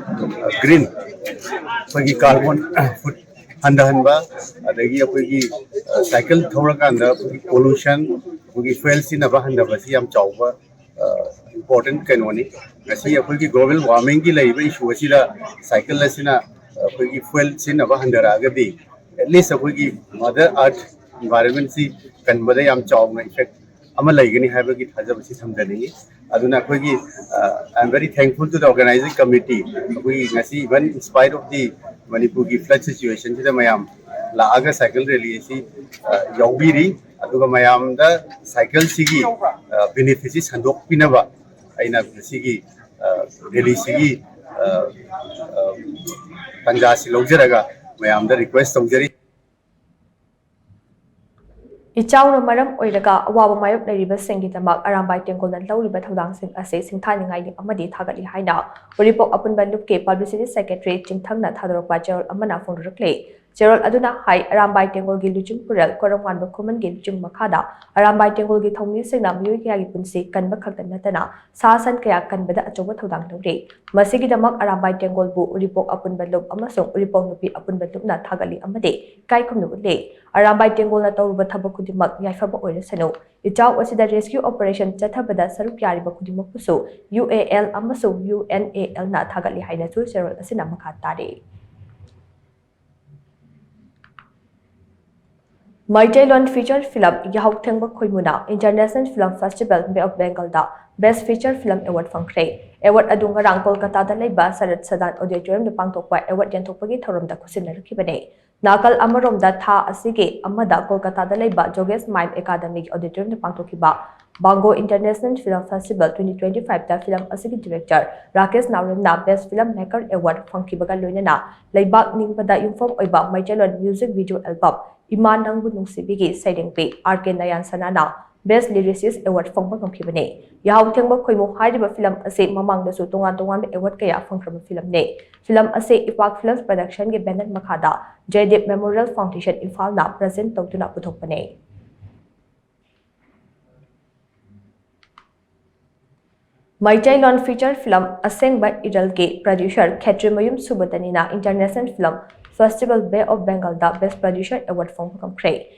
ꯑ, ꯒ꯭ꯔꯤꯟ, ꯑꯩꯈꯣꯏꯒꯤ ꯀꯥꯔꯕꯣꯟ ꯐꯨꯠ ꯍꯟꯊꯍꯟꯕ, ꯑꯗꯒꯤ ꯑꯩꯈꯣꯏꯒꯤ, ꯑ, ꯁꯥꯏꯀꯜ ꯊꯧꯔꯀꯥꯟꯗ ꯑꯩꯈꯣꯏꯒꯤ ꯄꯣꯂꯨꯁꯟ, ꯑꯩꯈꯣꯏꯒꯤ ꯐ꯭ꯌꯨꯑꯦꯜ ꯁꯤꯖꯤꯟꯅꯕ ꯍꯟꯊꯕꯁꯤ ꯌꯥꯝ ꯆꯥꯎꯕ ꯏꯝꯄꯣꯔꯇꯦꯟ ꯀꯩꯅꯣꯅꯤ꯫ ꯉꯁꯤ ꯑꯩꯈꯣꯏꯒꯤ ꯒ꯭ꯂꯣꯕꯦꯜ ꯋꯥꯔꯃꯤꯡꯒꯤ ꯂꯩꯔꯤꯕ ꯏꯁꯨ ꯑꯁꯤꯗ ꯁꯥꯏꯀꯜ ꯑꯁꯤꯅ ꯑꯩꯈꯣꯏꯒꯤ ꯐ꯭ꯌꯨꯑꯦꯜ ꯁꯤꯖꯤꯟꯅꯕ ꯍꯟꯊꯔꯛꯑꯒꯗꯤ, ꯑꯦꯠꯂꯤꯁ ꯑꯩꯈꯣꯏꯒꯤ ꯃꯗꯔ ꯑꯔꯊ, ꯏꯟꯚꯥꯏꯔꯟꯃꯦꯟꯁꯤ ꯀꯟꯕꯗ ꯌꯥꯝ ꯆꯥꯎꯅ ꯏꯐꯦꯛ ꯑꯃ ꯂꯩꯒꯅꯤ ꯍꯥꯏꯕꯒꯤ ꯊꯥꯖꯕꯁꯤ ꯊꯝꯖꯅꯤꯡꯏ꯫ ꯑꯗꯨꯅ ꯑꯩꯈꯣꯏꯒꯤ, I am very thankful to the organizing committee, ꯑꯩꯈꯣꯏꯒꯤ ꯉꯁꯤ, even in spite of the ꯃꯅꯤꯄꯨꯔꯒꯤ ꯐ꯭ꯂꯠ ꯁꯤꯆꯨꯋꯦꯁꯟꯁꯤꯗ ꯃꯌꯥꯝ ꯂꯥꯛꯑꯒ ꯁꯥꯏꯀꯜ ꯔꯦꯂꯤ ꯑꯁꯤ, ꯑ, ꯌꯥꯎꯕꯤꯔꯤ꯫ ꯑꯗꯨꯒ ꯃꯌꯥꯝꯗ ꯁꯥꯏꯀꯜꯁꯤꯒꯤ, ꯑ, ꯕꯦꯅꯤꯐꯤꯠꯁꯤ ꯁꯟꯗꯣꯛꯄꯤꯅꯕ ꯑꯩꯅ ꯉꯁꯤꯒꯤ, ꯑ, ꯔꯦꯂꯤꯁꯤꯒꯤ, ꯑ, ꯑ, ꯇꯥꯟꯖꯥꯁꯤ ꯂꯧꯖꯔꯒ ꯃꯌꯥꯝꯗ ꯔꯤꯀ꯭ꯋꯦꯁ ꯇꯧꯖꯔꯤ꯫ ꯏꯆꯥꯎꯅ ꯃꯔꯝ ꯑꯣꯏꯔꯒ ꯑꯋꯥꯕ ꯃꯥꯌꯣꯛꯅꯔꯤꯕꯁꯤꯡꯒꯤꯗꯃꯛ ꯑꯔꯥꯝꯕꯥꯏ ꯇꯦꯡꯒꯣꯜꯅ ꯂꯧꯔꯤꯕ ꯊꯧꯗꯥꯡꯁꯤꯡ ꯑꯁꯤ ꯁꯤꯡꯊꯥꯅꯤꯡꯉꯥꯏꯅꯤ ꯑꯃꯗꯤ ꯊꯥꯒꯠꯂꯤ ꯍꯥꯏꯅ ꯎꯔꯤꯄꯣꯛ ꯑꯄꯨꯟꯕ ꯂꯨꯞꯀꯤ ꯄꯕ꯭ꯂꯤꯁꯤꯇꯤ ꯁꯦꯀ꯭ꯔꯦꯇꯔꯤ ꯆꯤꯡꯊꯪꯅ ꯊꯥꯗꯣꯔꯛꯄ ꯆꯦꯔꯣꯜ ꯑꯃꯅ ꯐꯣꯡꯗꯣꯔꯛꯂꯤ꯫ ꯆꯦꯔꯣꯜ ꯑꯗꯨꯅ ꯍꯥꯏ, ꯑꯔꯥꯝꯕꯥꯏ ꯇꯦꯡꯒꯣꯜꯒꯤ ꯂꯨꯆꯤꯡ ꯄꯨꯔꯦꯜ ꯀꯣꯔꯝꯉꯥꯟꯕ ꯈꯨꯃꯟꯒꯤ ꯂꯨꯆꯤꯡ ꯃꯈꯥꯗ ꯑꯔꯥꯝꯕꯥꯏ ꯇꯦꯡꯒꯣꯜꯒꯤ ꯊꯧꯃꯤꯁꯤꯡꯅ ꯃꯤꯑꯣꯏ ꯀꯌꯥꯒꯤ ꯄꯨꯟꯁꯤ ꯀꯟꯕ ꯈꯛꯇ ꯅꯠꯇꯅ ꯁꯥ ꯁꯟ ꯀꯌꯥ ꯀꯟꯕꯗ ꯑꯆꯧꯕ ꯊꯧꯗꯥꯡ ꯂꯧꯔꯤ꯫ ꯃꯁꯤꯒꯤꯗꯃꯛ ꯑꯔꯥꯝꯕꯥꯏ ꯇꯦꯡꯒꯣꯜꯕꯨ ꯎꯔꯤꯄꯣꯛ ꯑꯄꯨꯟꯕ ꯂꯨꯞ ꯑꯃꯁꯨꯡ ꯎꯔꯤꯄꯣꯛ ꯅꯨꯄꯤ ꯑꯄꯨꯟꯕ ꯂꯨꯞꯅ ꯊꯥꯒꯠꯂꯤ ꯑꯃꯗꯤ ꯏꯀꯥꯏ ꯈꯨꯝꯅꯕ ꯎꯠꯂꯤ꯫ ꯑꯔꯥꯝꯕꯥꯏ ꯇꯦꯡꯒꯣꯜꯅ ꯇꯧꯔꯨꯕ ꯊꯕꯛ ꯈꯨꯗꯤꯡꯃꯛ ꯌꯥꯏꯐꯕ ꯑꯣꯏꯔꯁꯅꯨ꯫ ꯏꯆꯥꯎ ꯑꯁꯤꯗ ꯔꯦꯁꯀ꯭ꯌꯨ ꯑꯣꯄꯔꯦꯁꯟ ꯆꯠꯊꯕꯗ ꯁꯔꯨꯛ ꯌꯥꯔꯤꯕ ꯈꯨꯗꯤꯡꯃꯛꯄꯨꯁꯨ ꯌꯨ ꯑꯦ ꯑꯦꯜ ꯑꯃꯁꯨꯡ ꯌꯨ ꯑꯦꯟ ꯑꯦ ꯑꯦꯜꯅ ꯊꯥꯒꯠꯂꯤ ꯍꯥꯏꯅꯁꯨ ꯆꯦꯔꯣꯜ ꯑꯁꯤꯅ ꯃꯈꯥ ꯇꯥꯔꯤ꯫ ꯃꯩꯇꯩꯂꯣꯟ ꯐꯤꯆꯔ ꯐꯤꯂꯝ ꯌꯥꯍꯧ ꯊꯦꯡꯕ ꯈꯣꯏꯃꯨꯅ international film festival bay of ꯕꯦꯡꯒꯜꯗ ꯕꯦꯁ ꯐꯤꯆꯔ ꯐꯤꯂꯝ ꯑꯦꯋꯥꯔꯗ ꯐꯪꯈ꯭ꯔꯦ꯫ ꯑꯦꯋꯥꯔꯗ ꯑꯗꯨ ꯉꯔꯥꯡ ꯀꯣꯜꯀꯇꯥꯗ ꯂꯩꯕ ꯁꯔꯠ ꯁꯗꯥꯟ ꯑꯣꯗꯤꯇꯣꯔꯤꯌꯝꯗ ꯄꯥꯡꯊꯣꯛꯄ ꯑꯦꯋꯥꯔꯗ ꯌꯦꯟꯊꯣꯛꯄꯒꯤ ꯊꯧꯔꯝꯗ ꯈꯨꯠꯁꯤꯟꯅꯔꯛꯈꯤꯕꯅꯤ꯫ ꯅꯥꯀꯜ ꯑꯃꯔꯣꯝꯗ, ꯊꯥ ꯑꯁꯤꯒꯤ ꯑꯃꯗ ꯀꯣꯜꯀꯇꯥꯗ ꯂꯩꯕ ꯖꯣꯒꯦꯁ ꯃꯥꯏꯝ ꯑꯦꯀꯥꯗꯃꯤꯒꯤ ꯑꯣꯗꯤꯇꯣꯔꯤꯌꯝꯗ ꯄꯥꯡꯊꯣꯛꯈꯤꯕ ꯕꯥꯡꯒꯣ international film festival twenty twenty ꯐꯥꯏꯚꯇ ꯐꯤꯂꯝ ꯑꯁꯤꯒꯤ ꯗꯤꯔꯦꯛꯇꯔ ꯔꯥꯀꯦꯁ ꯅꯥꯎꯔꯦꯝꯅ ꯕꯦꯁ ꯐꯤꯂꯝ ꯃꯦꯀꯔ ꯑꯦꯋꯥꯔꯗ ꯐꯪꯈꯤꯕꯒ ꯂꯣꯏꯅꯅ ꯂꯩꯕꯥꯛ ꯅꯤꯡꯕꯗ ꯌꯨꯝꯐꯝ ꯑꯣꯏꯕ ꯃꯩꯇꯩꯂꯣꯟ ꯃ꯭ꯌꯨꯖꯤꯛ ꯚꯤꯗꯤꯑꯣ ꯑꯦꯜꯕꯝ ꯏꯃꯥ ꯅꯪꯕꯨ ꯅꯨꯡꯁꯤꯕꯤꯒꯤ ꯁꯩꯔꯦꯡꯕꯤ ꯑꯥꯔ ꯀꯦ ꯅꯌꯥꯟꯁꯅꯥꯅ ꯕꯦꯁ ꯂꯤꯔꯤꯁꯤꯁ ꯑꯦꯋꯥꯔꯗ ꯐꯪꯕ ꯉꯝꯈꯤꯕꯅꯤ꯫ ꯌꯥꯍꯧ ꯊꯦꯡꯕ ꯈꯣꯏꯃꯨ ꯍꯥꯏꯔꯤꯕ ꯐꯤꯂꯝ ꯑꯁꯤ ꯃꯃꯥꯡꯗꯁꯨ ꯇꯣꯉꯥꯟ ꯇꯣꯉꯥꯟꯕ ꯑꯦꯋꯥꯔꯗ ꯀꯌꯥ ꯐꯪꯈ꯭ꯔꯕ ꯐꯤꯂꯝꯅꯤ꯫ ꯐꯤꯂꯝ ꯑꯁꯤ ꯏꯄꯥꯛ ꯐꯤꯂꯝꯁ ꯄ꯭ꯔꯗꯛꯁꯟꯒꯤ ꯕꯦꯅꯔ ꯃꯈꯥꯗ ꯖꯌꯗꯤꯞ ꯃꯦꯃꯣꯔꯤꯌꯦꯜ ꯐꯥꯎꯟꯗꯦꯁꯟ ꯏꯝꯐꯥꯜꯅ ꯄ꯭ꯔꯖꯦꯟ ꯇꯧꯗꯨꯅ ꯄꯨꯊꯣꯛꯄꯅꯤ꯫ ꯃꯩꯇꯩꯂꯣꯟ feature film ꯑꯁꯦꯡꯕ ꯏꯔꯜꯒꯤ producer Khetrimayum ꯁꯨꯕꯗꯅꯤꯅ International Film Festival Bay of Bengalꯗ Best Producer Award ꯐꯪꯕ ꯉꯝꯈ꯭ꯔꯦ꯫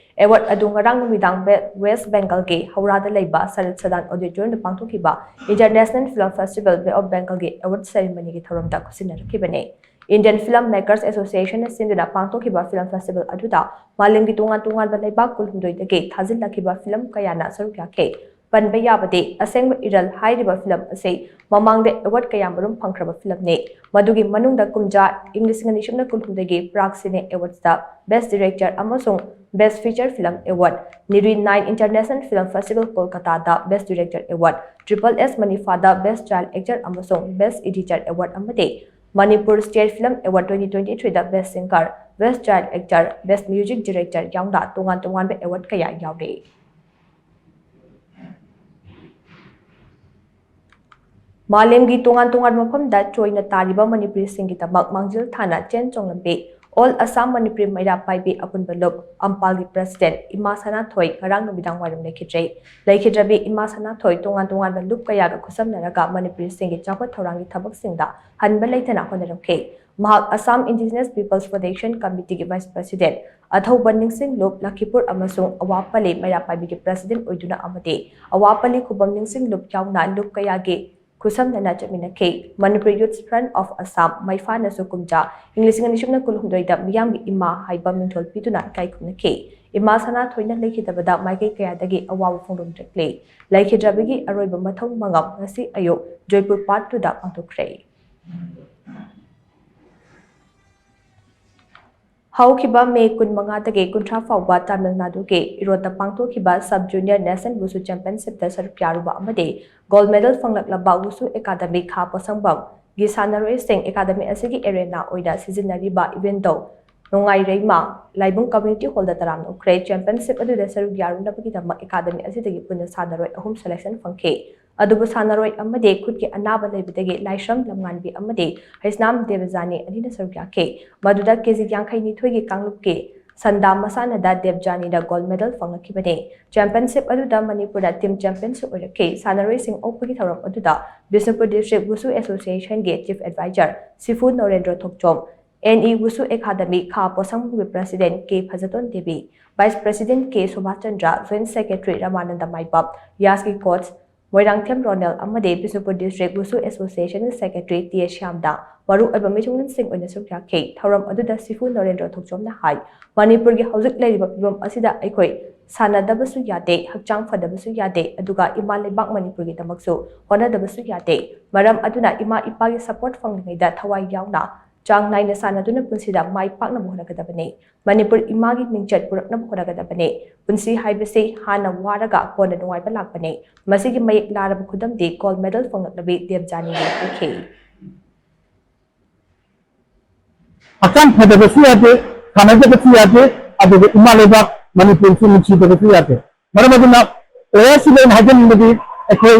Award ꯑꯗꯨ ꯉꯔꯥꯡ ꯅꯨꯃꯤꯗꯥꯡ ꯕꯦ-, West Bengalꯒꯤ ꯍꯧꯔꯥꯗ ꯂꯩꯕ ꯁꯔꯠ ꯁꯗꯥꯟ Auditoriumꯗ ꯄꯥꯡꯊꯣꯛꯈꯤꯕ International Film Festival Bay of Bengalꯒꯤ award ceremonyꯒꯤ ꯊꯧꯔꯝꯗ ꯈꯨꯠꯁꯤꯟꯅꯔꯛꯈꯤꯕꯅꯤ꯫ Indian Film Makers Associationꯅ ꯁꯤꯟꯗꯨꯅ ꯄꯥꯡꯊꯣꯛꯈꯤꯕ film festival ꯑꯗꯨꯗ ꯃꯥꯂꯦꯝꯒꯤ ꯇꯣꯉꯥꯟ ꯇꯣꯉꯥꯟꯕ ꯂꯩꯕꯥꯛ ꯀꯨꯟꯍꯨꯝꯗꯣꯏꯗꯒꯤ ꯊꯥꯖꯤꯜꯂꯛꯈꯤꯕ film ꯀꯌꯥꯅ ꯁꯔꯨꯛ ꯌꯥꯈꯤ꯫ ꯄꯟꯕ ꯌꯥꯕꯗꯤ, ꯑꯁꯦꯡꯕ ꯏꯔꯜ ꯍꯥꯏꯔꯤꯕ film ꯑꯁꯤ ꯃꯃꯥꯡꯗ award ꯀꯌꯥ ꯃꯔꯨꯝ ꯐꯪꯈ꯭ꯔꯕ filmꯅꯤ꯫ ꯃꯗꯨꯒꯤ ꯃꯅꯨꯡꯗ ꯀꯨꯝꯖꯥ ꯏꯪ ꯂꯤꯁꯤꯡ ꯑꯅꯤ ꯁꯨꯞꯅ ꯀꯨꯟꯍꯨꯝꯗꯣꯏꯒꯤ Prag Cine Awardsꯇ Best Director ꯑꯃꯁꯨꯡ Best Feature Film Award, Nirui nine International Film Festival Kolkataꯗ Best Director Award, Triple S Maniphaꯗ Best Child Actor ꯑꯃꯁꯨꯡ Best Editor Award ꯑꯃꯗꯤ Manipur State Film Award twenty twenty-threeꯗ Best Singer, Best Child Actor, Best Music Director ꯌꯥꯎꯅ ꯇꯣꯉꯥꯟ ꯇꯣꯉꯥꯟꯕ award ꯀꯌꯥ ꯌꯥꯎꯔꯤ꯫ ꯃꯥꯂꯦꯝꯒꯤ ꯇꯣꯉꯥꯟ ꯇꯣꯉꯥꯟꯕ ꯃꯐꯝꯗ ꯆꯣꯏꯅ ꯇꯥꯔꯤꯕ ꯃꯅꯤꯄꯨꯔꯤꯁꯤꯡꯒꯤꯗꯃꯛ ꯃꯥꯡꯖꯤꯜ ꯊꯥꯅ ꯆꯦꯟ ꯆꯣꯡꯂꯝꯕꯤ All Assam Manipuri ꯃꯩꯔꯥ ꯄꯥꯏꯕꯤ ꯑꯄꯨꯟꯕ ꯂꯨꯞ ꯑꯝꯄꯥꯜꯒꯤ President ꯏꯃꯥ ꯁꯅꯥꯊꯣꯏ ꯉꯔꯥꯡ ꯅꯨꯃꯤꯗꯥꯡ ꯋꯥꯏꯔꯝ ꯂꯩꯈꯤꯗ꯭ꯔꯦ꯫ ꯂꯩꯈꯤꯗ꯭ꯔꯕꯤ ꯏꯃꯥ ꯁꯅꯥꯊꯣꯏ ꯇꯣꯉꯥꯟ ꯇꯣꯉꯥꯟꯕ ꯂꯨꯞ ꯀꯌꯥꯒ ꯈꯨꯠꯁꯝꯅꯔꯒ ꯃꯅꯤꯄꯨꯔꯤꯁꯤꯡꯒꯤ ꯆꯥꯎꯈꯠ ꯊꯧꯔꯥꯡꯒꯤ ꯊꯕꯛꯁꯤꯡꯗ ꯍꯟꯕ ꯂꯩꯇꯅ ꯍꯣꯠꯅꯔꯝꯈꯤ꯫ ꯃꯍꯥꯛ Assam Indigenous People's Protection Committeeꯒꯤ Vice President, ꯑꯊꯧꯕ ꯅꯤꯡꯁꯤꯡ ꯂꯨꯞ ꯂꯈꯤꯄꯨꯔ ꯑꯃꯁꯨꯡ ꯑꯋꯥꯄꯜꯂꯤ ꯃꯩꯔꯥ ꯄꯥꯏꯕꯤꯒꯤ President ꯑꯣꯏꯗꯨꯅ ꯑꯃꯗꯤ ꯑꯋꯥꯄꯜꯂꯤ ꯈꯨꯕꯝ ꯅꯤꯡꯁꯤꯡ ꯂꯨꯞ ꯌꯥꯎꯅ ꯂꯨꯞ ꯀꯌꯥꯒꯤ ꯈꯨꯠꯁꯝꯅꯅ ꯆꯠꯃꯤꯟꯅꯈꯤ꯫ Manipur Youth Front of Assam, ꯃꯩꯐꯥꯅꯁꯨ ꯀꯨꯝꯖꯥ ꯏꯪ ꯂꯤꯁꯤꯡ ꯑꯅꯤ ꯁꯨꯞꯅ ꯀꯨꯟꯍꯨꯝꯗꯣꯏꯗ ꯃꯤꯌꯥꯝꯒꯤ ꯏꯃꯥ ꯍꯥꯏꯕ ꯃꯤꯡꯊꯣꯜ ꯄꯤꯗꯨꯅ ꯏꯀꯥꯏ ꯈꯨꯝꯅꯈꯤ꯫ ꯏꯃꯥ ꯁꯅꯥꯊꯣꯏꯅ ꯂꯩꯈꯤꯗꯕꯗ ꯃꯥꯏꯀꯩ ꯀꯌꯥꯗꯒꯤ ꯑꯋꯥꯕ ꯐꯣꯡꯗꯣꯛꯂꯛꯂꯤ꯫ ꯂꯩꯈꯤꯗ꯭ꯔꯕꯒꯤ ꯑꯔꯣꯏꯕ ꯃꯊꯧ ꯃꯉꯝ ꯉꯁꯤ ꯑꯌꯨꯛ ꯖꯣꯏꯄꯨꯔ Part twoꯗ ꯄꯥꯡꯊꯣꯛꯈ꯭ꯔꯦ꯫ ꯍꯧꯈꯤꯕ ꯃꯦ ꯀꯨꯟꯃꯉꯥꯗꯒꯤ ꯀꯨꯟꯊ꯭ꯔꯥ ꯐꯥꯎꯕ ꯇꯥꯃꯤꯜ ꯅꯥꯗꯨꯒꯤ ꯏꯔꯣꯗ ꯄꯥꯡꯊꯣꯛꯈꯤꯕ Sub Junior National Wushu Championshipꯇ ꯁꯔꯨꯛ ꯌꯥꯔꯨꯕ ꯑꯃꯗꯤ gold medal ꯐꯪꯂꯛꯂꯕ Wushu Academy ꯈꯥ ꯄꯣꯠꯁꯪꯕꯝꯒꯤ ꯁꯥꯟꯅꯔꯣꯏꯁꯤꯡ academy ꯑꯁꯤꯒꯤ arena ꯑꯣꯏꯅ ꯁꯤꯖꯤꯟꯅꯔꯤꯕ ꯏꯕꯦꯟꯗꯧ ꯅꯣꯡꯉꯥꯏꯔꯩꯃ ꯂꯥꯏꯕꯨꯡ Community Hallꯗ ꯇꯔꯥꯝꯅ ꯑꯣꯛꯈ꯭ꯔꯦ꯫ Championship ꯑꯗꯨꯗ ꯁꯔꯨꯛ ꯌꯥꯔꯨꯅꯕꯒꯤꯗꯃꯛ academy ꯑꯁꯤꯗꯒꯤ ꯄꯨꯟꯅ ꯁꯥꯟꯅꯔꯣꯏ ꯑꯍꯨꯝ selection ꯐꯪꯈꯤ꯫ ꯑꯗꯨꯕꯨ ꯁꯥꯟꯅꯔꯣꯏ ꯑꯃꯗꯤ ꯈꯨꯠꯀꯤ ꯑꯅꯥꯕ ꯂꯩꯕꯗꯒꯤ ꯂꯥꯏꯁ꯭ꯔꯝ ꯂꯝꯉꯥꯟꯕꯤ ꯑꯃꯗꯤ ꯍꯩꯁꯅꯥꯝ ꯗꯦꯕꯖꯥꯅꯤ ꯑꯅꯤꯅ ꯁꯔꯨꯛ ꯌꯥꯈꯤ꯫ ꯃꯗꯨꯗ ꯀꯦꯖꯤ ꯌꯥꯡꯈꯩ ꯅꯤꯊꯣꯏꯒꯤ ꯀꯥꯡꯂꯨꯞꯀꯤ ꯁꯟꯗꯥ ꯃꯁꯥꯟꯅꯗ ꯗꯦꯕꯖꯥꯅꯤꯗ ꯒꯣꯜꯗ ꯃꯦꯗꯜ ꯐꯪꯂꯛꯈꯤꯕꯅꯤ꯫ ꯆꯦꯝꯄꯤꯌꯟꯁꯤꯞ ꯑꯗꯨꯗ ꯃꯅꯤꯄꯨꯔꯗ ꯇꯤꯝ ꯆꯦꯝꯄꯤꯌꯟꯁꯨ ꯑꯣꯏꯔꯛꯈꯤ꯫ ꯁꯥꯟꯅꯔꯣꯏꯁꯤꯡ ꯑꯣꯛꯄꯒꯤ ꯊꯧꯔꯝ ꯑꯗꯨꯗ ꯕꯤꯁꯅꯨꯄꯨꯔ ꯗꯤꯁꯇ꯭ꯔꯤꯛ ꯋꯨꯁꯨ ꯑꯦꯁꯣꯁꯤꯌꯦꯁꯟꯒꯤ chief adviser sifu Narendra Thokchom, N E wushu academy ꯈꯥ ꯄꯣꯁꯪꯕꯝꯒꯤ ꯄ꯭ꯔꯁꯤꯗꯦꯟꯠ ꯀꯦ ꯐꯖꯇꯣꯟ ꯗꯦꯕꯤ, ꯚꯥꯏꯁ ꯄ꯭ꯔꯁꯤꯗꯦꯟꯠ ꯀꯦ ꯁꯨꯕꯥꯁ ꯆꯟꯗ꯭ꯔ, ꯖꯣꯏꯟꯠ ꯁꯦꯀ꯭ꯔꯦꯇꯔꯤ ꯔꯃꯥꯅꯟꯗ ꯃꯥꯏꯄꯥꯛ, ꯌꯥꯁꯀꯤ ꯀꯣꯆ ꯃꯣꯏꯔꯥꯡꯊꯦꯝ ꯔꯣꯅꯦꯜ ꯑꯃꯗꯤ ꯕꯤꯁꯅꯨꯄꯨꯔ ꯗꯤꯁꯇ꯭ꯔꯤꯛ ꯋꯨꯁꯨ ꯑꯦꯁꯣꯁꯤꯌꯦꯁꯟꯒꯤ ꯁꯦꯀ꯭ꯔꯦꯇꯔꯤ ꯇꯤ ꯑꯦ ꯁ꯭ꯌꯥꯝꯗ ꯃꯔꯨ ꯑꯣꯏꯕ ꯃꯤꯊꯨꯡꯂꯦꯟꯁꯤꯡ ꯑꯣꯏꯅ ꯁꯔꯨꯛ ꯌꯥꯈꯤ꯫ ꯊꯧꯔꯝ ꯑꯗꯨꯗ ꯁꯤꯐꯨ ꯅꯔꯦꯟꯗ꯭ꯔ ꯊꯣꯛꯆꯣꯝꯅ ꯍꯥꯏ, ꯃꯅꯤꯄꯨꯔꯒꯤ ꯍꯧꯖꯤꯛ ꯂꯩꯔꯤꯕ ꯐꯤꯕꯝ ꯑꯁꯤꯗ ꯑꯩꯈꯣꯏ ꯁꯥꯟꯅꯗꯕꯁꯨ ꯌꯥꯗꯦ, ꯍꯛꯆꯥꯡ ꯐꯗꯕꯁꯨ ꯌꯥꯗꯦ, ꯑꯗꯨꯒ ꯏꯃꯥ ꯂꯩꯕꯥꯛ ꯃꯅꯤꯄꯨꯔꯒꯤꯗꯃꯛꯁꯨ ꯍꯣꯠꯅꯗꯕꯁꯨ ꯌꯥꯗꯦ꯫ ꯃꯔꯝ ꯑꯗꯨꯅ ꯏꯃꯥ ꯏꯄꯥꯒꯤ ꯁꯄꯣꯔꯠ ꯐꯪꯂꯤꯉꯩꯗ ꯊꯋꯥꯏ ꯌꯥꯎꯅ ꯆꯥꯡ ꯅꯥꯏꯅ ꯁꯥꯟꯅꯗꯨꯅ ꯄꯨꯟꯁꯤꯗ ꯃꯥꯏ ꯄꯥꯛꯅꯕ ꯍꯣꯠꯅꯒꯗꯕꯅꯤ꯫ ꯃꯅꯤꯄꯨꯔ ꯏꯃꯥꯒꯤ ꯃꯤꯡꯆꯠ ꯄꯨꯔꯛꯅꯕ ꯍꯣꯠꯅꯒꯗꯕꯅꯤ꯫ ꯄꯨꯟꯁꯤ ꯍꯥꯏꯕꯁꯤ ꯍꯥꯟꯅ ꯋꯥꯔꯒ ꯀꯣꯟꯅ ꯅꯨꯡꯉꯥꯏꯕ ꯂꯥꯛꯄꯅꯤ꯫ ꯃꯁꯤꯒꯤ ꯃꯌꯦꯛ ꯂꯥꯔꯕ ꯈꯨꯗꯝꯗꯤ ꯒꯣꯜꯗ ꯃꯦꯗꯜ ꯐꯪꯂꯛꯂꯕꯤ ꯗꯦꯕꯖꯥꯅꯤꯅꯤ ꯍꯥꯏꯈꯤ꯫ ꯍꯛꯆꯥꯡ ꯐꯗꯕꯁꯨ ꯌꯥꯗꯦ, ꯁꯥꯟꯅꯗꯕꯁꯨ ꯌꯥꯗꯦ, ꯑꯗꯨꯒ ꯏꯃꯥ ꯂꯩꯕꯥꯛ ꯃꯅꯤꯄꯨꯔꯁꯨ ꯅꯨꯡꯁꯤꯗꯕꯁꯨ ꯌꯥꯗꯦ꯫ ꯃꯔꯝ ꯑꯗꯨꯅ ꯄ꯭ꯂꯦꯌꯔꯁꯤꯡꯗ ꯑꯩꯅ ꯍꯥꯏꯖꯅꯤꯡꯕꯗꯤ, ꯑꯩꯈꯣꯏ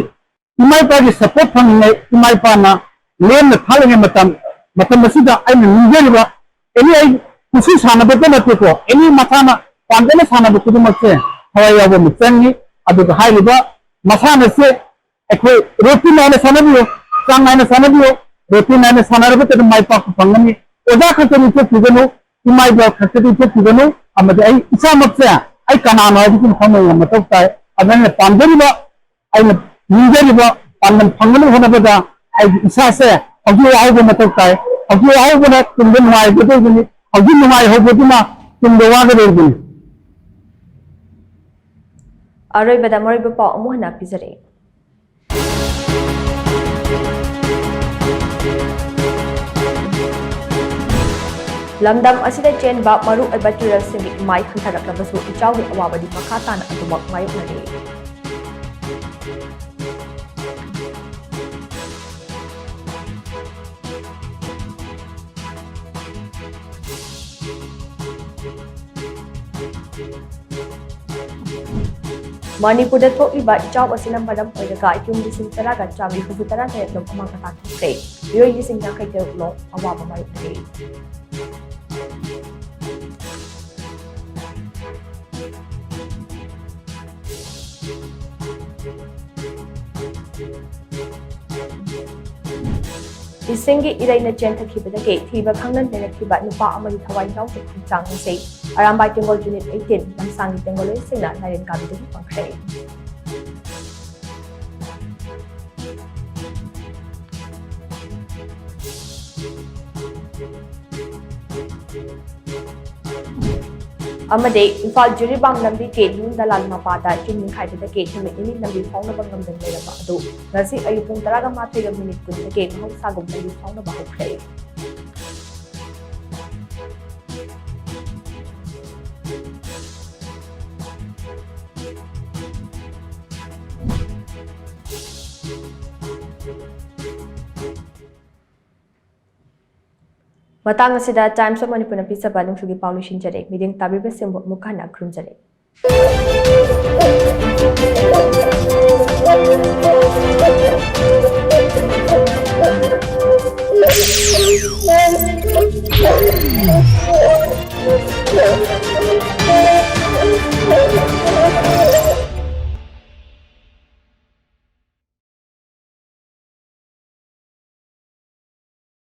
ꯏꯃꯥ ꯏꯄꯥꯒꯤ ꯁꯄꯣꯔꯠ ꯐꯪꯂꯤꯉꯩ, ꯏꯃꯥ ꯏꯄꯥꯅ ꯂꯦꯝꯅ ꯊꯥꯂꯤꯉꯩ ꯃꯇꯝ, ꯃꯇꯝ ꯑꯁꯤꯗ ꯑꯩꯅ ꯅꯤꯡꯖꯔꯤꯕ ꯑꯦꯅꯤ, ꯑꯩ ꯀꯨꯁꯤ ꯁꯥꯟꯅꯕꯇ ꯅꯠꯇꯦꯀꯣ, ꯑꯦꯅꯤ ꯃꯁꯥꯅ ꯄꯥꯝꯖꯅ ꯁꯥꯟꯅꯕ ꯈꯨꯗꯤꯡꯃꯛꯁꯦ ꯊꯋꯥꯏ ꯌꯥꯎꯕ ꯑꯃ ꯆꯪꯉꯤ꯫ ꯑꯗꯨꯒ ꯍꯥꯏꯔꯤꯕ ꯃꯁꯥꯟꯅꯁꯦ ꯑꯩꯈꯣꯏ ꯔꯣꯇꯤꯟ ꯅꯥꯏꯅ ꯁꯥꯟꯅꯕꯤꯌꯨ, ꯆꯥꯡ ꯅꯥꯏꯅ ꯁꯥꯟꯅꯕꯤꯌꯨ꯫ ꯔꯣꯇꯤꯟ ꯅꯥꯏꯅ ꯁꯥꯟꯅꯔꯕꯗ ꯑꯗꯨꯝ ꯃꯥꯏ ꯄꯥꯛꯄ ꯐꯪꯒꯅꯤ꯫ ꯑꯣꯖꯥ ꯈꯛꯇꯗꯤ ꯊꯣꯛꯄꯤꯒꯅꯨ, ꯏꯃꯥ ꯏꯄꯥ ꯈꯛꯇꯗꯤ ꯊꯣꯛꯄꯤꯒꯅꯨ꯫ ꯑꯃꯗꯤ ꯑꯩ ꯏꯁꯥꯃꯛꯁꯦ ꯑꯩ ꯀꯅꯥꯅꯣ ꯍꯥꯏꯕꯁꯤ ꯈꯪꯕ ꯃꯊꯧ ꯇꯥꯏ꯫ ꯑꯗꯨꯅ ꯑꯩꯅ ꯄꯥꯝꯖꯔꯤꯕ, ꯑꯩꯅ ꯅꯤꯡꯖꯔꯤꯕ ꯄꯥꯟꯗꯝ ꯐꯪꯅꯕ ꯍꯣꯠꯅꯕꯗ ꯑꯩꯒꯤ ꯏꯁꯥꯁꯦ ꯍꯧꯖꯤꯛ ꯋꯥꯍꯧꯕ ꯃꯊꯧ ꯇꯥꯏ꯫ ꯍꯧꯖꯤꯛ ꯋꯥꯍꯧꯕꯅ ꯇꯨꯡꯗ ꯅꯨꯡꯉꯥꯏꯒꯗꯧꯕꯅꯤ꯫ ꯍꯧꯖꯤꯛ ꯅꯨꯡꯉꯥꯏꯍꯧꯕꯗꯨꯅ ꯇꯨꯡꯗ ꯋꯥꯒꯗꯧꯕꯅꯤ꯫ ꯑꯔꯣꯏꯕꯗ ꯃꯔꯨꯑꯣꯏꯕ ꯄꯥꯎ ꯑꯃꯨꯛ ꯍꯟꯅ ꯄꯤꯖꯔꯛꯏ꯫ ꯂꯝꯗꯝ ꯑꯁꯤꯗ ꯆꯦꯟꯕ ꯃꯔꯨ ꯑꯣꯏꯕ ꯇꯨꯔꯦꯜꯁꯤꯡꯒꯤ ꯏꯃꯥꯏ ꯍꯟꯊꯔꯛꯂꯕꯁꯨ ꯏꯆꯥꯎꯒꯤ ꯑꯋꯥꯕꯗꯤ ꯃꯈꯥ ꯇꯥꯅ ꯑꯗꯨꯃꯛ ꯃꯥꯌꯣꯛꯅꯔꯤ꯫ ꯃꯅꯤꯄꯨꯔꯗ ꯊꯣꯛꯂꯤꯕ ꯏꯆꯥꯎ ꯑꯁꯤꯅ ꯃꯔꯝ ꯑꯣꯏꯔꯒ ꯌꯨꯝ ꯂꯤꯁꯤꯡ ꯇꯔꯥꯒ ꯆꯥꯝꯃꯔꯤ ꯍꯨꯝꯐꯨ ꯇꯔꯥ ꯇꯔꯦꯠ ꯂꯣꯝ ꯑꯃꯥꯡ ꯑꯇꯥ ꯊꯣꯛꯈ꯭ꯔꯦ꯫ ꯃꯤꯑꯣꯏ ꯂꯤꯁꯤꯡ ꯌꯥꯡꯈꯩ ꯇꯔꯨꯛ ꯂꯣꯝ ꯑꯋꯥꯕ ꯃꯥꯌꯣꯛꯅꯔꯦ꯫ ꯏꯁꯤꯡꯒꯤ ꯏꯔꯩꯅ ꯆꯦꯟꯊꯈꯤꯕꯗꯒꯤ ꯊꯤꯕ ꯈꯪꯗꯅ ꯂꯩꯔꯛꯈꯤꯕ ꯅꯨꯄꯥ ꯑꯃꯒꯤ ꯊꯋꯥꯏ ꯌꯥꯎꯗꯕ ꯍꯛꯆꯥꯡ ꯑꯁꯤ ꯑꯔꯥꯝꯕꯥꯏ ꯇꯦꯡꯒꯣꯜ Unit eighteen ꯂꯝꯁꯥꯡꯒꯤ ꯇꯦꯡꯒꯣꯜꯂꯣꯏꯁꯤꯡꯅ ꯂꯥꯏꯔꯦꯟ ꯀꯥꯕꯤꯗꯒꯤ ꯐꯪꯈ꯭ꯔꯦ꯫ ꯑꯃꯗꯤ ꯏꯝꯐꯥꯜ ꯖꯤꯔꯤꯕꯥꯝ ꯂꯝꯕꯤꯒꯤ ꯅ꯭ꯌꯨ ꯗꯂꯥꯜ ꯃꯄꯥꯗ ꯆꯤꯡ ꯅꯤꯡꯈꯥꯏꯕꯗꯒꯤ ꯅꯨꯃꯤꯠ ꯅꯤꯅꯤ ꯂꯝꯕꯤ ꯐꯥꯎꯅꯕ ꯉꯝꯗꯅ ꯂꯩꯔꯝꯕ ꯑꯗꯨ ꯉꯁꯤ ꯑꯌꯨꯛ ꯄꯨꯡ ꯇꯔꯥꯒ ꯃꯥꯊꯣꯏꯒ ꯃꯤꯅꯤꯠ ꯀꯨꯟꯗꯒꯤ ꯃꯍꯧꯁꯥꯒꯨꯝ ꯂꯝꯕꯤ ꯐꯥꯎꯅꯕ ꯍꯧꯈ꯭ꯔꯦ꯫ ꯃꯇꯥꯡ ꯑꯁꯤꯗ Times of Manipurꯅ ꯄꯤꯖꯕ ꯅꯣꯡꯖꯨꯒꯤ ꯄꯥꯎ ꯂꯣꯏꯁꯤꯟꯖꯔꯦ꯫ ꯃꯤꯠꯌꯦꯡ ꯇꯥꯕꯤꯕꯁꯤꯡꯕꯨ ꯑꯃꯨꯛ ꯍꯟꯅ ꯈꯨꯔꯨꯝꯖꯔꯤ꯫